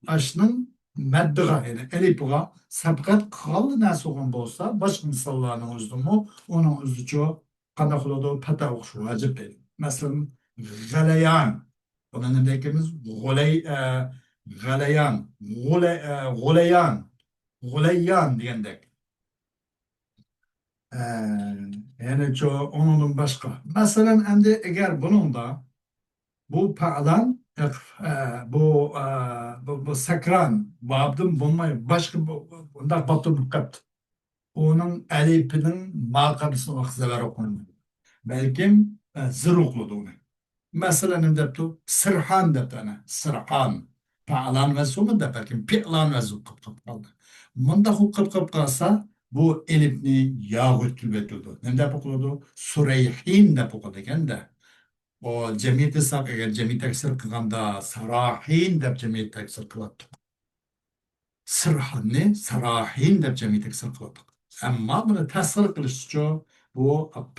ئاشنىڭ مەددىغا، يەنى ئېلىپىغا سەبقەت قىلغانلا نەرسە بولغان بولسا، باشقا مىساللارنىڭ ئۆزىدىمۇ ئۇنىڭ ئۆزىچۇ قانداق بولىدۇ؟ پەتھە ئوقۇش ۋاجىپ دەيدۇ. مەسىلەن، غەلەيان. بۇنى نېمە دەيمىز؟ غۇلەي-، ئە، غەلەيان، غۇلە-، ئە، غۇلەيان، غۇلەييان دېگەندەك. ئە، يەنىچۇ ئۇنىڭدىن باشقا. مەسىلەن، ئەمدى ئەگەر بۇنىڭدا بۇ پەئلان، ئە، بۇ، ئە، بۇ، بۇ سەكران بابىدىن بولماي باشقا بۇ، بۇنداق بابتا بولۇپ قاپتۇ. ئۇنىڭ ئەلىپىنىڭ ماقامىسىنى ۋاقىت زەۋەر ئوقۇلمايدۇ. بەلكىم، ئە، زىر ئوقۇلىدۇ ئۇنى. مەسىلەن، نېمە دەپتۇ؟ سىرھان دەپتۇ ئەنە. سىرھان. پەئلان ۋەزنى بولمىدى، بەلكىم پىئلان ۋەزنى قىلىپ قېلىپ قالدى. مۇنداق قىلىپ قېلىپ قالسا، بۇ ئېلىپنى ياغا ئۆتكۈزۈپ ئۆتىدۇ. نېمە دەپ ئوقۇلىدۇ؟ سۇرەيھىن دەپ ئوقۇلىدىكەن-دە. ئۇ جەمئىي تەكسىر، ئەگەر جەمئىي تەكسىر قىلغاندا، ساراھىن دەپ جەمئىي تەكسىر قىلاتتۇق. سىرھاننى ساراھىن دەپ جەمئىي تەكسىر قىلاتتۇق. ئەمما بۇنى تەسغىر قىلىشىچۇ، بۇ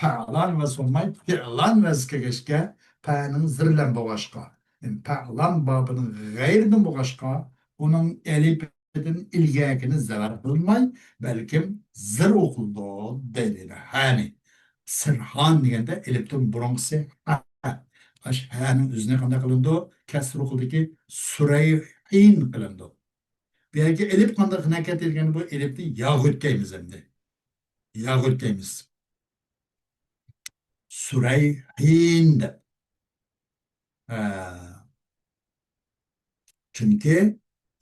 پەئلان ۋەزنى بولماي، پىئلان ۋەزنى كەلگەچكە، پەنىڭ زىر بىلەن بولغاچقا، يەنى پەئلان بابىنىڭ غەيرىدىن بولغاچقا، ئۇنىڭ ئەلىپىدىن ئىلگەرىكىنى زەۋەر قىلماي، بەلكىم زىر ئوقۇلىدۇ دەيلى. ھەنى سىرھان دېگەندە ئېلىپتىن بۇرۇنقىسى ھە. ئاش ھەنىڭ ئۆزىنى قانداق قىلىنىدۇ؟ كەسرە ئوقۇلدىكى سۇرەيھىن قىلىنىدۇ. بۇ يەرگە ئېلىپ قانداق ھەرىكەت دېگەن بۇ ئېلىپنى ياغا ئۆتكەيمىز ئەمدى. ياغا ئۆتكەيمىز. سۇرەيھىن دەپ. ھە. چۈنكى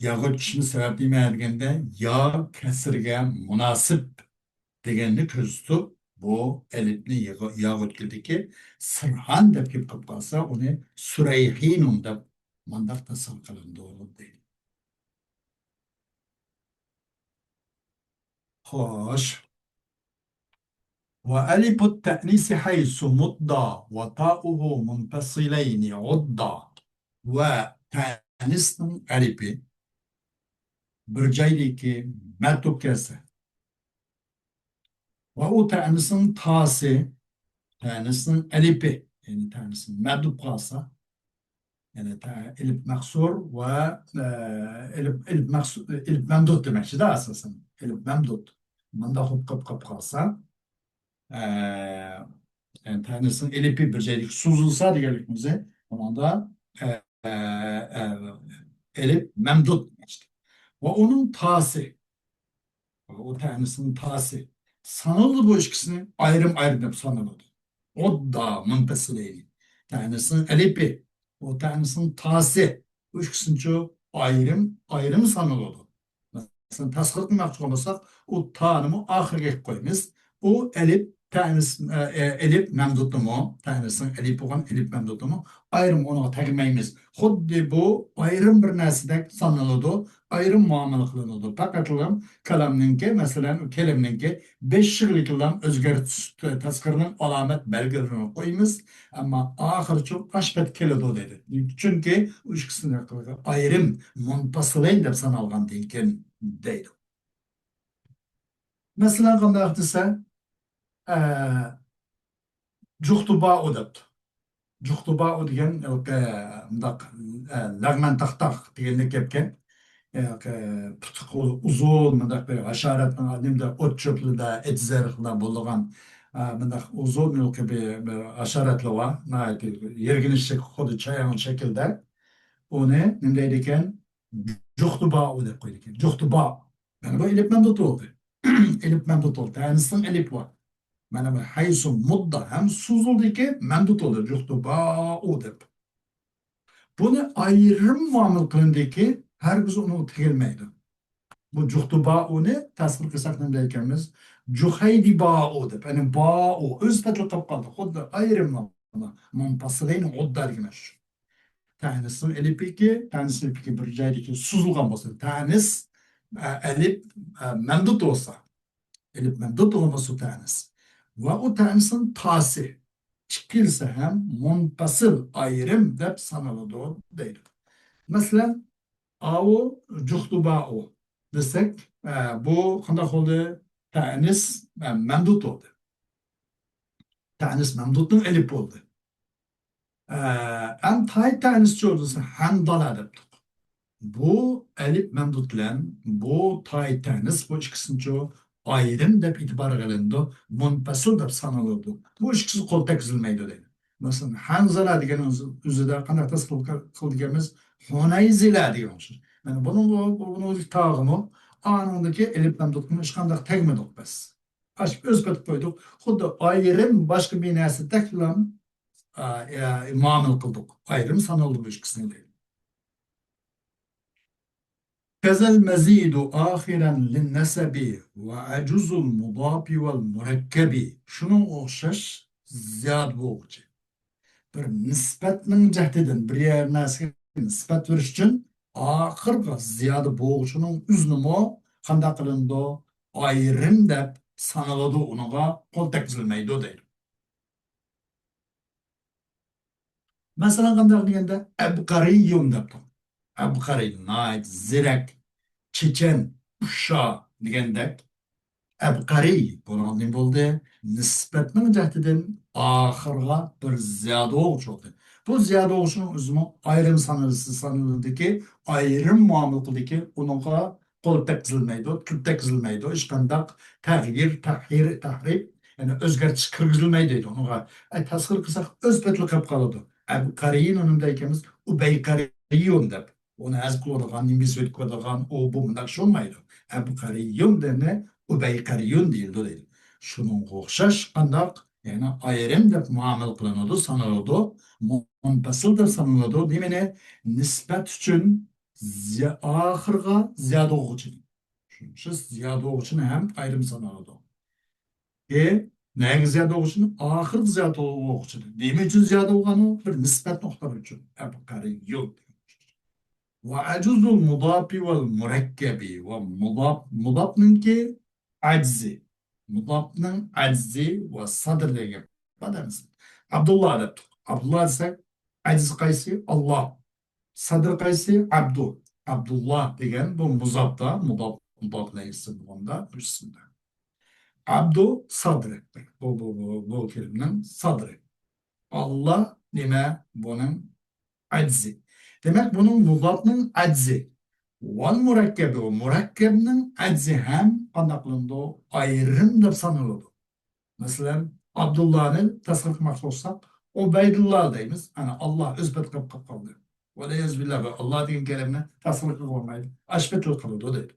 ياغا ئۆتكۈزۈشنىڭ سەۋەبى نېمە دېگەندە، يا كەسرىگە مۇناسىپ دېگەننى كۆرسىتىپ، بۇ ئەلىپنى ياغا، ياغا ئۆتكۈزدىكى سىرھان دەپ كېلىپ قالسا، ئۇنى سۇرەيھىنۇن دەپ مانداق تەسۋىر قىلىنىدۇ دەيدۇ. خوش. وألف التأنيث حيث مد وتاؤه منفصلين عد. ۋە تەنىسنىڭ ئەلىپى بىر جايدىكى مەتۇپ كەلسە، ۋە ئۇ تەنىسنىڭ تاسى، تەنىسنىڭ ئەلىپى، يەنى تەنىسنىڭ مەتۇپ قالسا، يەنى تە-، ئېلىپ مەقسۇر ۋە، ئە، ئېلىپ، ئېلىپ مەقسۇ-، ئېلىپ مەمدۇت دېمەكچىدە ئاساسەن. ئېلىپ مەمدۇت. مۇنداق بولۇپ قېلىپ قالسا، ئە، يەنى تەنىسنىڭ ئېلىپى بىر جايدىكى سوزۇلسا دېگەنلىكىمىز، ئۇنىڭدا، ئە، ئە، ئە، ئېلىپ مەمدۇت دېمەكچىدە. ۋە ئۇنىڭ تاسى، ئۇ تەنىسنىڭ تاسى سانىلىدۇ، بۇ ئىككىسىنى ئايرىم-ئايرىم دەپ سانىلىدۇ. ئۇددا مۇنپەسىلەينى. تەنىسنىڭ ئەلىپى، ئۇ تەنىسنىڭ تاسى، بۇ ئىككىسىنىچۇ ئايرىم-ئايرىم سانىلىدۇ. مەسىلەن، تەسغىر قىلماقچى بولساق، ئۇ تانىمۇ ئاخىرىغا ئېلىپ قويىمىز. ئۇ ئەلىپ تەنىس، ئە، ئە، ئەلىپ مەمدۇتنىمۇ، تەنىسنىڭ ئەلىپى بولغان ئەلىپ مەمدۇتنىمۇ ئايرىم ئۇنىڭغا تەگمەيمىز. خۇددى بۇ ئايرىم بىر نەرسىدەك سانىلىدۇ، ئايرىم مۇئامىلە قىلىنىدۇ. پەقەتلا كالامنىڭكى، مەسىلەن، كېلىمنىڭكى بېشىغىلىكىلا ئۆزگەرتىش تەسغىرنىڭ ئالامەت بەلگىلىرىنى قويىمىز، ئەمما ئاخىرىچۇ ئاشپەت كېلىدۇ دەيدۇ. چۈنكى ئۇ ئىككىسىنى ئايرىم، مۇنپەسىلەين دەپ سانالغاندىن كېيىن دەيدۇ. مەسىلەن، قانداق دېسە، ئە، جۇختۇبائۇ دەپتۇ. جۇختۇبائۇ دېگەن ھېلىقى مۇنداق، ئە، لەغمەن تاختاق دېگەندەك گەپكەن. ھېلىقى پۇتى ئۇزۇن، مۇنداق بىر ھاشاراتنىڭ نېمىدە، ئوت چۆپلىرىدە، ئېتىز ئېرىقلىرىدا بولىدىغان، ئە، مۇنداق ئۇزۇن ھېلىقى بىر، بىر ھاشاراتلار بار. ناھايىتى يىرگىنچ شەكىل، خۇددى چايان شەكىلدە. ئۇنى نېمە دەيدىكەن؟ جۇختۇبائۇ دەپ قويىدىكەن. جۇختۇبا. مانا بۇ ئېلىپ مەمدۇت بولدى. ئېلىپ مەمدۇت بولدى. تەنىسنىڭ ئېلىپى بار. مانا بۇ ھەيسۇ مۇددا ھەم سوزۇلدىكى مەمدۇت بولدى. جۇختۇبائۇ دەپ. بۇنى ئايرىم مۇئامىلە قىلىندىكى، ھەرگىز ئۇنىڭغا تېگىلمەيدۇ. بۇ جۇختۇبائۇنى تەسۋىر قىلساق نېمە دەيدىكەنمىز؟ جۇخەيدىبائۇ دەپ. يەنى بائۇ ئۆز پەتلىك قىلىپ قالدى. خۇددى ئايرىم مۇنپەسىلەين غۇددا دېگەن شۇ. تەنىسنىڭ ئېلىپىكى، تەنىسنىڭ ئېلىپىكى بىر جايدىكى سوزۇلغان بولسا، تەنىس، ئە، ئەلىپ، ئە، مەمدۇت بولسا، ئېلىپ مەمدۇت بولغان بولسا تەنىس. ۋە ئۇ تەنىسنىڭ تاسى ئىككىلىسى ھەم مۇنپەسىل، ئايرىم دەپ سانىلىدۇ دەيدۇ. مەسىلەن، ئاۋۇ جۇختۇبائۇ دېسەك، ئە، بۇ قانداق بولدى؟ تەنىس، ئە، مەمدۇت بولدى. تەئنىس مەمدۇدنىڭ ئېلىپى بولدى. ئە، ئەم تاي تەئنىسچۇ دېسە، ھەنزالە دەپتۇق. بۇ ئەلىپ مەمدۇد بىلەن بۇ تاي تەئنىس، بۇ ئىككىسىنىچۇ ئايرىم دەپ ئېتىبارغا ئېلىنىدۇ، مۇنپەسىل دەپ سانىلىدۇ. بۇ ئىككىسى قول تەگكۈزۈلمەيدۇ دەيدۇ. مەسىلەن، ھەنزالە دېگەن ئۆزىدە قانداق تەسۋىر قىلدىكەنمىز؟ ھۇنەيزىلە دېگەن ئوخشاش. مانا بۇنىڭغا، بۇنىڭ تاغىمۇ، ئانىڭدىكى ئېلىپ مەمدۇدقىمۇ ھېچقانداق تەگمىدۇق بىز. ئاشۇ ئۆز پېتىپ قويدۇق. خۇددى ئايرىم باشقا بىر نەرسىدەكلا، ئا، ئا، مۇئامىلە قىلدۇق. ئايرىم سانالدى بۇ ئىككىسىنى دەيدۇ. كذا المزيد آخرا للنسب وعجز المضاف والمركب. شۇنىڭغا ئوخشاش زىيادە بولغۇچى. بىر نىسبەتنىڭ جەھىتىدىن، بىر يەر نەرسىگە نىسبەت بېرىش ئۈچۈن ئاخىرغا زىيادە بولغۇچىنىڭ ئۆزىنىمۇ قانداق قىلىنىدۇ؟ ئايرىم دەپ سانىلىدۇ، ئۇنىڭغا قول تەگكۈزۈلمەيدۇ دەيدۇ. مەسىلەن، قانداق دېگەندە، ئەبقەرىيۇن دەپتۇ. ئەبقەرىي، ناھايىتى زېرەك، چېچەن، ئۇششاق دېگەندەك. ئەبقەرىي بۇنىڭ نېمە بولدى؟ نىسبەتنىڭ جەھىتىدىن ئاخىرغا بىر زىيادە بولغۇچى بولدى. بۇ زىيادە بولغۇچىنىڭ ئۆزىمۇ ئايرىم سانىلىدىكى، ئايرىم مۇئامىلە قىلىدىكى، ئۇنىڭغا قول تەگكۈزۈلمەيدۇ، تىل تەگكۈزۈلمەيدۇ، ھېچقانداق تەغيىر، تەھرىر، تەھرىپ، يەنى ئۆزگەرتىش كىرگۈزۈلمەيدۇ دەيدۇ. ئۇنىڭغا، ئە، تەسغىر قىلساق، ئۆز پېتىلا قېلىپ قالىدۇ. ئەبقەرىيۇن ئۇنىڭدا ئىكەنمىز، ئۇبەيقەرىيۇن دەپ. ئۇنى ھەزىپ قىلىۋاتىدىغان، نېمە سۆيۈپ قويىدىغان، ئۇ، بۇ، مۇنداق ئىش بولمايدۇ. ئەبقەرىيۇن دېمەي، ئۇبەيقەرىيۇن دېيىلىدۇ دەيدۇ. شۇنىڭغا ئوخشاش قانداق؟ يەنى ئايرىم دەپ مۇئامىلە قىلىنىدۇ، سانىلىدۇ. مۇنپەسىل دەپ سانىلىدۇ. نېمىنى؟ نىسبەت ئۈچۈن زىيا-، ئاخىرغا زىيادە بولغۇچىنى. شۇ زىيادە بولغۇچىنى ھەم ئايرىم سانىلىدۇ. ئى، نەگە زىيادە بولغۇچىنى؟ ئاخىرغا زىيادە بولغۇچىنى. نېمە ئۈچۈن زىيادە بولغانۇ؟ بىر نىسبەتنى ئۇقتۇرۇش ئۈچۈن. ئەبقەرىيۇن. وعجز المضاف والمركب. ۋە مۇزاپ، مۇزاپنىڭكى ئەجزى. مۇزاپنىڭ ئەجزى ۋە سەدرى دېگەن گەپ بار ئەمەسمۇ؟ ئابدۇللا دەپتۇق. ئابدۇللا دېسەك، ئەجزى قايسى؟ ئاللا. سەدرى قايسى؟ ئابدۇ. ئابدۇللا دېگەن بۇ مۇزاپتا، مۇزاپ، مۇزاپ ئىلەيھى ئىسىم بولغاندا، بۇ ئىسىمدا. ئابدۇ سەدرى. بۇ، بۇ، بۇ، بۇ كەلىمىنىڭ سەدرى. ئاللا نېمە؟ بۇنىڭ ئەجزى. دېمەك، بۇنىڭ مۇزاپنىڭ ئەجزى. ۋەل مۇرەككەبى، ۋە مۇرەككەبنىڭ ئەجزى ھەم قانداق قىلىنىدۇ؟ ئايرىم دەپ سانىلىدۇ. مەسىلەن، ئابدۇللانى تەسغىر قىلماقچى بولساق، ئۇبەيدۇللا دەيمىز. ئەنە، ئاللا ئۆز پېتى قېلىپ قالدى. ۋەلىيەزۇبىللا، ئاللا دېگەن كەلىمىنى تەسغىر قىلغىلى بولمايدۇ. ئاشۇ پېتىلا قىلىدۇ دەيدۇ.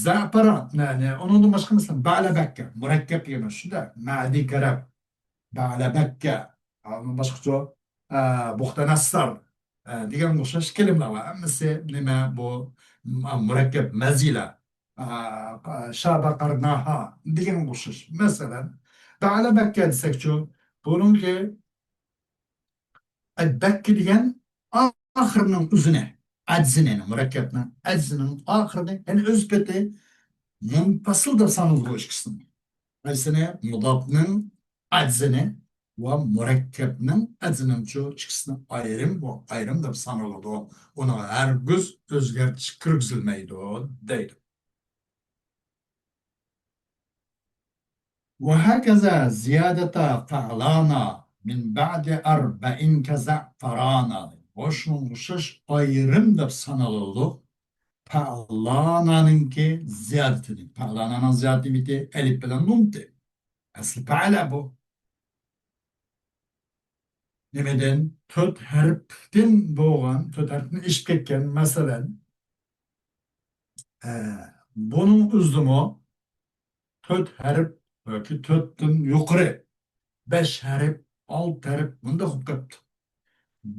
زەپەران، يەنى ئۇنىڭدىن باشقا، مەسىلەن، بەلەبەككە، مۇرەككەپ دېگەن شۇنداق، مەدى كەرەپ، بەلەبەككە، باشقىچە، ئە، بۇختەنەسسار، ئە، دېگەنگە ئوخشاش كەلىمىلەر بار. ھەممىسى نېمە بۇ؟ م-، مۇرەككەپ، مەزىلە، ئە، شابەقەرناھا دېگەنگە ئوخشاش. مەسىلەن، بەلەبەككە دېسەكچۇ، بۇنىڭكى ئەلبەككە دېگەن ئاخىرىنىڭ ئۆزىنى، ئەجزىنى، مۇرەككەپنىڭ ئەجزىنىڭ ئاخىرىنى، يەنى ئۆز پېتى مۇنپەسىل دەپ سانىلىدۇ بۇ ئىككىسىنى. قايسىنى؟ مۇزاپنىڭ ئەجزىنى ۋە مۇرەككەپنىڭ ئەجزىنىڭچۇ ئىككىسىنى ئايرىم ۋە ئايرىم دەپ سانىلىدۇ. ئۇنىڭغا ھەرگىز ئۆزگەرتىش كىرگۈزۈلمەيدۇ دەيدۇ. وهكذا زيادتا فعلانا من بعد أربع كزعفرانا. شۇنىڭغا ئوخشاش ئايرىم دەپ سانىلىدۇ. پەئلانانىڭكى زىيادىتىنى. پەئلانانىڭ زىيادىتى نېمىتى؟ ئەلىپ بىلەن نۇنتى. ئەسلى پەئلە بۇ. نېمىدىن؟ تۆت ھەرپتىن بولغان، تۆت ھەرپتىن ئېشىپ كەتكەن، مەسىلەن، ئە، بۇنىڭ ئۆزىمۇ تۆت ھەرپ ياكى تۆتتىن يۇقىرى، بەش ھەرپ، ئالتە ھەرپ، مۇنداق بولۇپ قاپتۇ.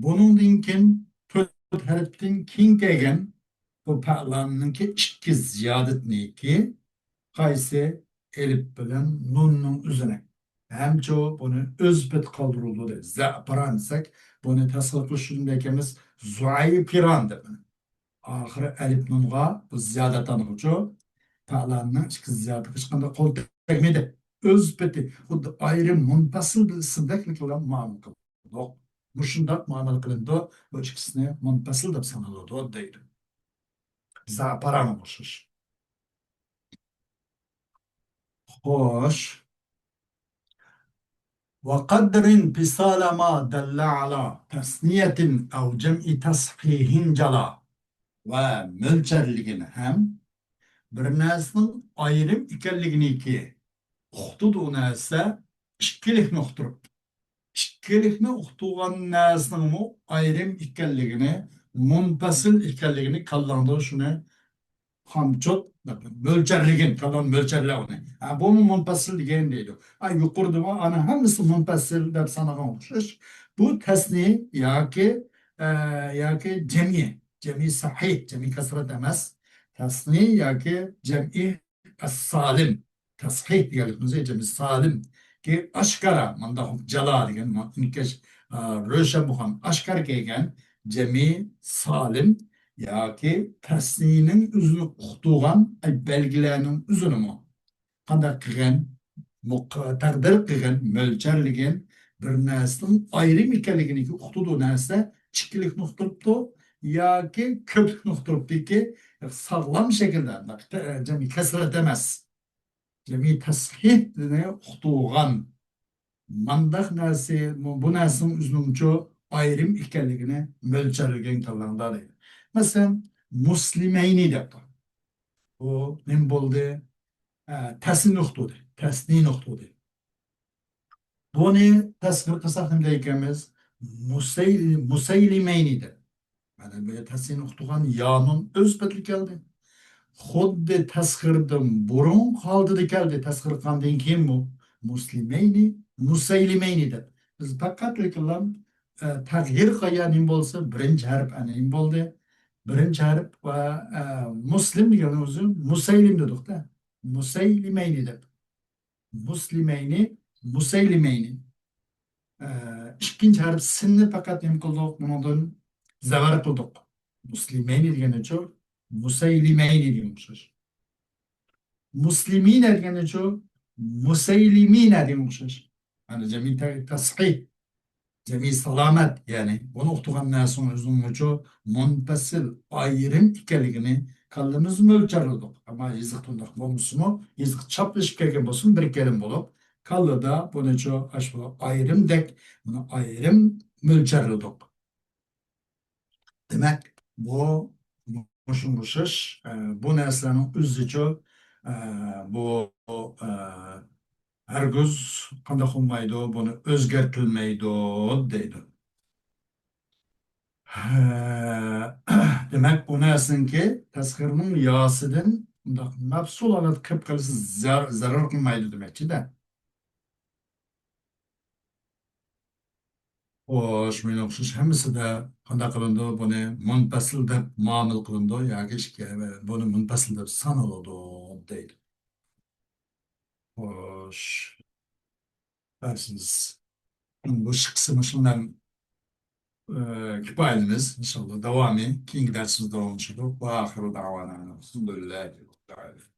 بۇنىڭدىن كېيىن تۆت ھەرپتىن كېيىن كەلگەن بۇ پەئلانىڭكى ئىككى زىيادىتىنىڭكى قايسى؟ ئەلىپ بىلەن نۇننىڭ ئۆزىنى. ھەمچۇ بۇنى ئۆز پېتى قالدۇرۇلدى دەيدۇ. زەپىران دېسەك، بۇنى تەسغىر قىلىش ئۈچۈن دەيمىز زۇئەيپىران دەپ. ئاخىرى ئەلىپ نۇنغا بۇ زىيادەت ئانىغۇچۇ، پەئلانىڭ ئىككى زىيادىتىگە ھېچقانداق قول تەگمىدى. ئۆز پېتى، خۇددى ئايرىم مۇنپەسىل بىر ئىسىمدەكلا مۇئامىلە قىلدۇق. مۇشۇنداق مۇئامىلە قىلىنىدۇ، بۇ ئىككىسىنى مۇنپەسىل دەپ سانىلىدۇ دەيدۇ. زەپەرانغا ئوخشاش. خوش. وقدر فصال ما دل على تثنية أو جمع تصحيح جلا. ۋە مۆلچەرلىگىنى ھەم بىر نەرسىنىڭ ئايرىم ئىكەنلىكىنىكى ئۇقتۇرىدۇ نەرسە ئىككىلىكنى ئۇقتۇرۇپ، ئىككىلىكنى ئۇقتۇرغان نەرسىنىڭمۇ ئايرىم ئىكەنلىكىنى، مۇنپەسىل ئىكەنلىكىنى كاللاڭدا شۇنى خامچوت، مۆلچەرلىگىن، كاللانى مۆلچەرلە ئۇنى. ھە، بۇمۇ مۇنپەسىل دېگەن دەيدۇ. ھە، يۇقىرىدا بار، ئانا ھەممىسى مۇنپەسىل دەپ سانىغان ئوخشاش. بۇ تەسنى ياكى، ئە، ياكى جەمئىي، جەمئىي سەھىھ، جەمئىي كەسرەت ئەمەس. تەسنى ياكى جەمئىي ئەس-سالىم. تەسھىھ دېگەنلىكىمىز جەمئىي سالىم. كى ئاشكارا، مانداق جالا دېگەن، ئىنكاش، ئا، روشەن بولغان، ئاشكارا كەلگەن جەمئىي سالىم ياكى تەسنىينىڭ ئۆزىنى ئۇقتۇرغان، ئەي، بەلگىلەرنىڭ ئۆزىنىمۇ قانداق قىلغان، مۇق-، تەقدىر قىلغان، مۆلچەرلىگەن بىر نەرسىنىڭ ئايرىم ئىكەنلىكىنى ئۇقتۇرىدۇ نەرسە، ئىككىلىكنى ئۇقتۇرۇپتۇ ياكى كۆپلۈكنى ئۇقتۇرۇپتۇكى، ساغلام شەكىلدە، جەمئىي كەسرەت ئەمەس. جەمئىي تەسھىھنى ئۇقتۇرغان مانداق نەرسە، بۇ نەرسىنىڭ ئۆزىنىڭچۇ ئايرىم ئىكەنلىكىنى مۆلچەرلىگەن كاللاڭدا دەيدۇ. مەسىلەن، مۇسلىمەينى دەپتۇ. بۇ نېمە بولدى؟ ئە، تەسنى ئۇقتۇردى. تەسنىنى ئۇقتۇردى. بۇنى تەسخىر قىلساق نېمە دەيدىكەنمىز؟ مۇسەي-، مۇسەيلىمەينى دەپ. مانا بۇ تەسخىرنى ئۇقتۇرغان يانۇن ئۆز پېتىگە كەلدى. خۇددى تەسخىردىن بۇرۇنقى ھالىتىدە كەلدى. تەسخىر قىلغاندىن كېيىنمۇ مۇسلىمەينى، مۇسەيلىمەينى دەپ. بىز پەقەت لېكىنلا، ئە، تەغيىر قىلغان نېمە بولسا، بىرىنچى ھەرپ ئەنە نېمە بولدى؟ بىرىنچى ھەرپ ۋە، ئە، مۇسلىم دېگەن ئۆزى مۇسەيلىم دېدۇق-دە. مۇسەيلىمەينى دەپ. مۇسلىمەينى، مۇسەيلىمەينى. ئە، ئىككىنچى ھەرپ سىننى پەقەت نېمە قىلدۇق؟ بۇنىڭدىن زەۋەر قىلدۇق. مۇسلىمەينى دېگەنچۇ، مۇسەيلىمەينى دېگەن ئوخشاش. مۇسلىمىنە دېگەنچۇ، مۇسەيلىمىنە دېگەن ئوخشاش. يەنى جەمئىي تە-، تەسھىھ، جەمئىي سالامەت، يەنى بۇنى ئۇقتۇرغان نەرسىنىڭ ئۆزىنىڭچۇ مۇنپەسىل، ئايرىم ئىكەنلىكىنى كاللىمىزدا مۆلچەرلىدۇق. ئەمما يېزىق تۇنداق بولمىسىمۇ، يېزىق چاپلىشىپ كەلگەن بولسىمۇ، بىر كەلىم بولۇپ، كاللىدا بۇنىچۇ ئاشۇ ئايرىمدەك، بۇنى ئايرىم مۆلچەرلىدۇق. دېمەك، بۇ مۇشۇ ئوخشاش، ئە، بۇ نەرسىلەرنىڭ ئۆزىچۇ، ئە، بۇ، ئە، ھەرگىز قانداق بولمايدۇ، بۇنى ئۆزگەرتىلمەيدۇ دەيدۇ. ھە، دېمەك، بۇ نەرسىنىڭكى تەسخىرنىڭ ياسىدىن مۇنداق مەپسۇل ھالەتكە كىرىپ قېلىشى زەر-، زەرەر قىلمايدۇ دېمەكچىدە. خوش، مېنىڭ ئوخشاش ھەممىسىدە قانداق قىلىنىدۇ؟ بۇنى مۇنپەسىل دەپ مۇئامىلە قىلىنىدۇ ياكى ئىككى، بۇنى مۇنپەسىل دەپ سانىلىدۇ دەيدۇ. خوش. بەرسىز. بۇ ئىككىسى مۇشۇ بىلەن، ئە، كۇپايىلىنىمىز. ئىنشاللا داۋامى كېيىنكى دەرسىمىزدە داۋاملىشىدۇ. ۋە ئاخىرۇ دەۋانا ئەنىل ھەمدۇلىللاھى رەببىل ئالەمىن.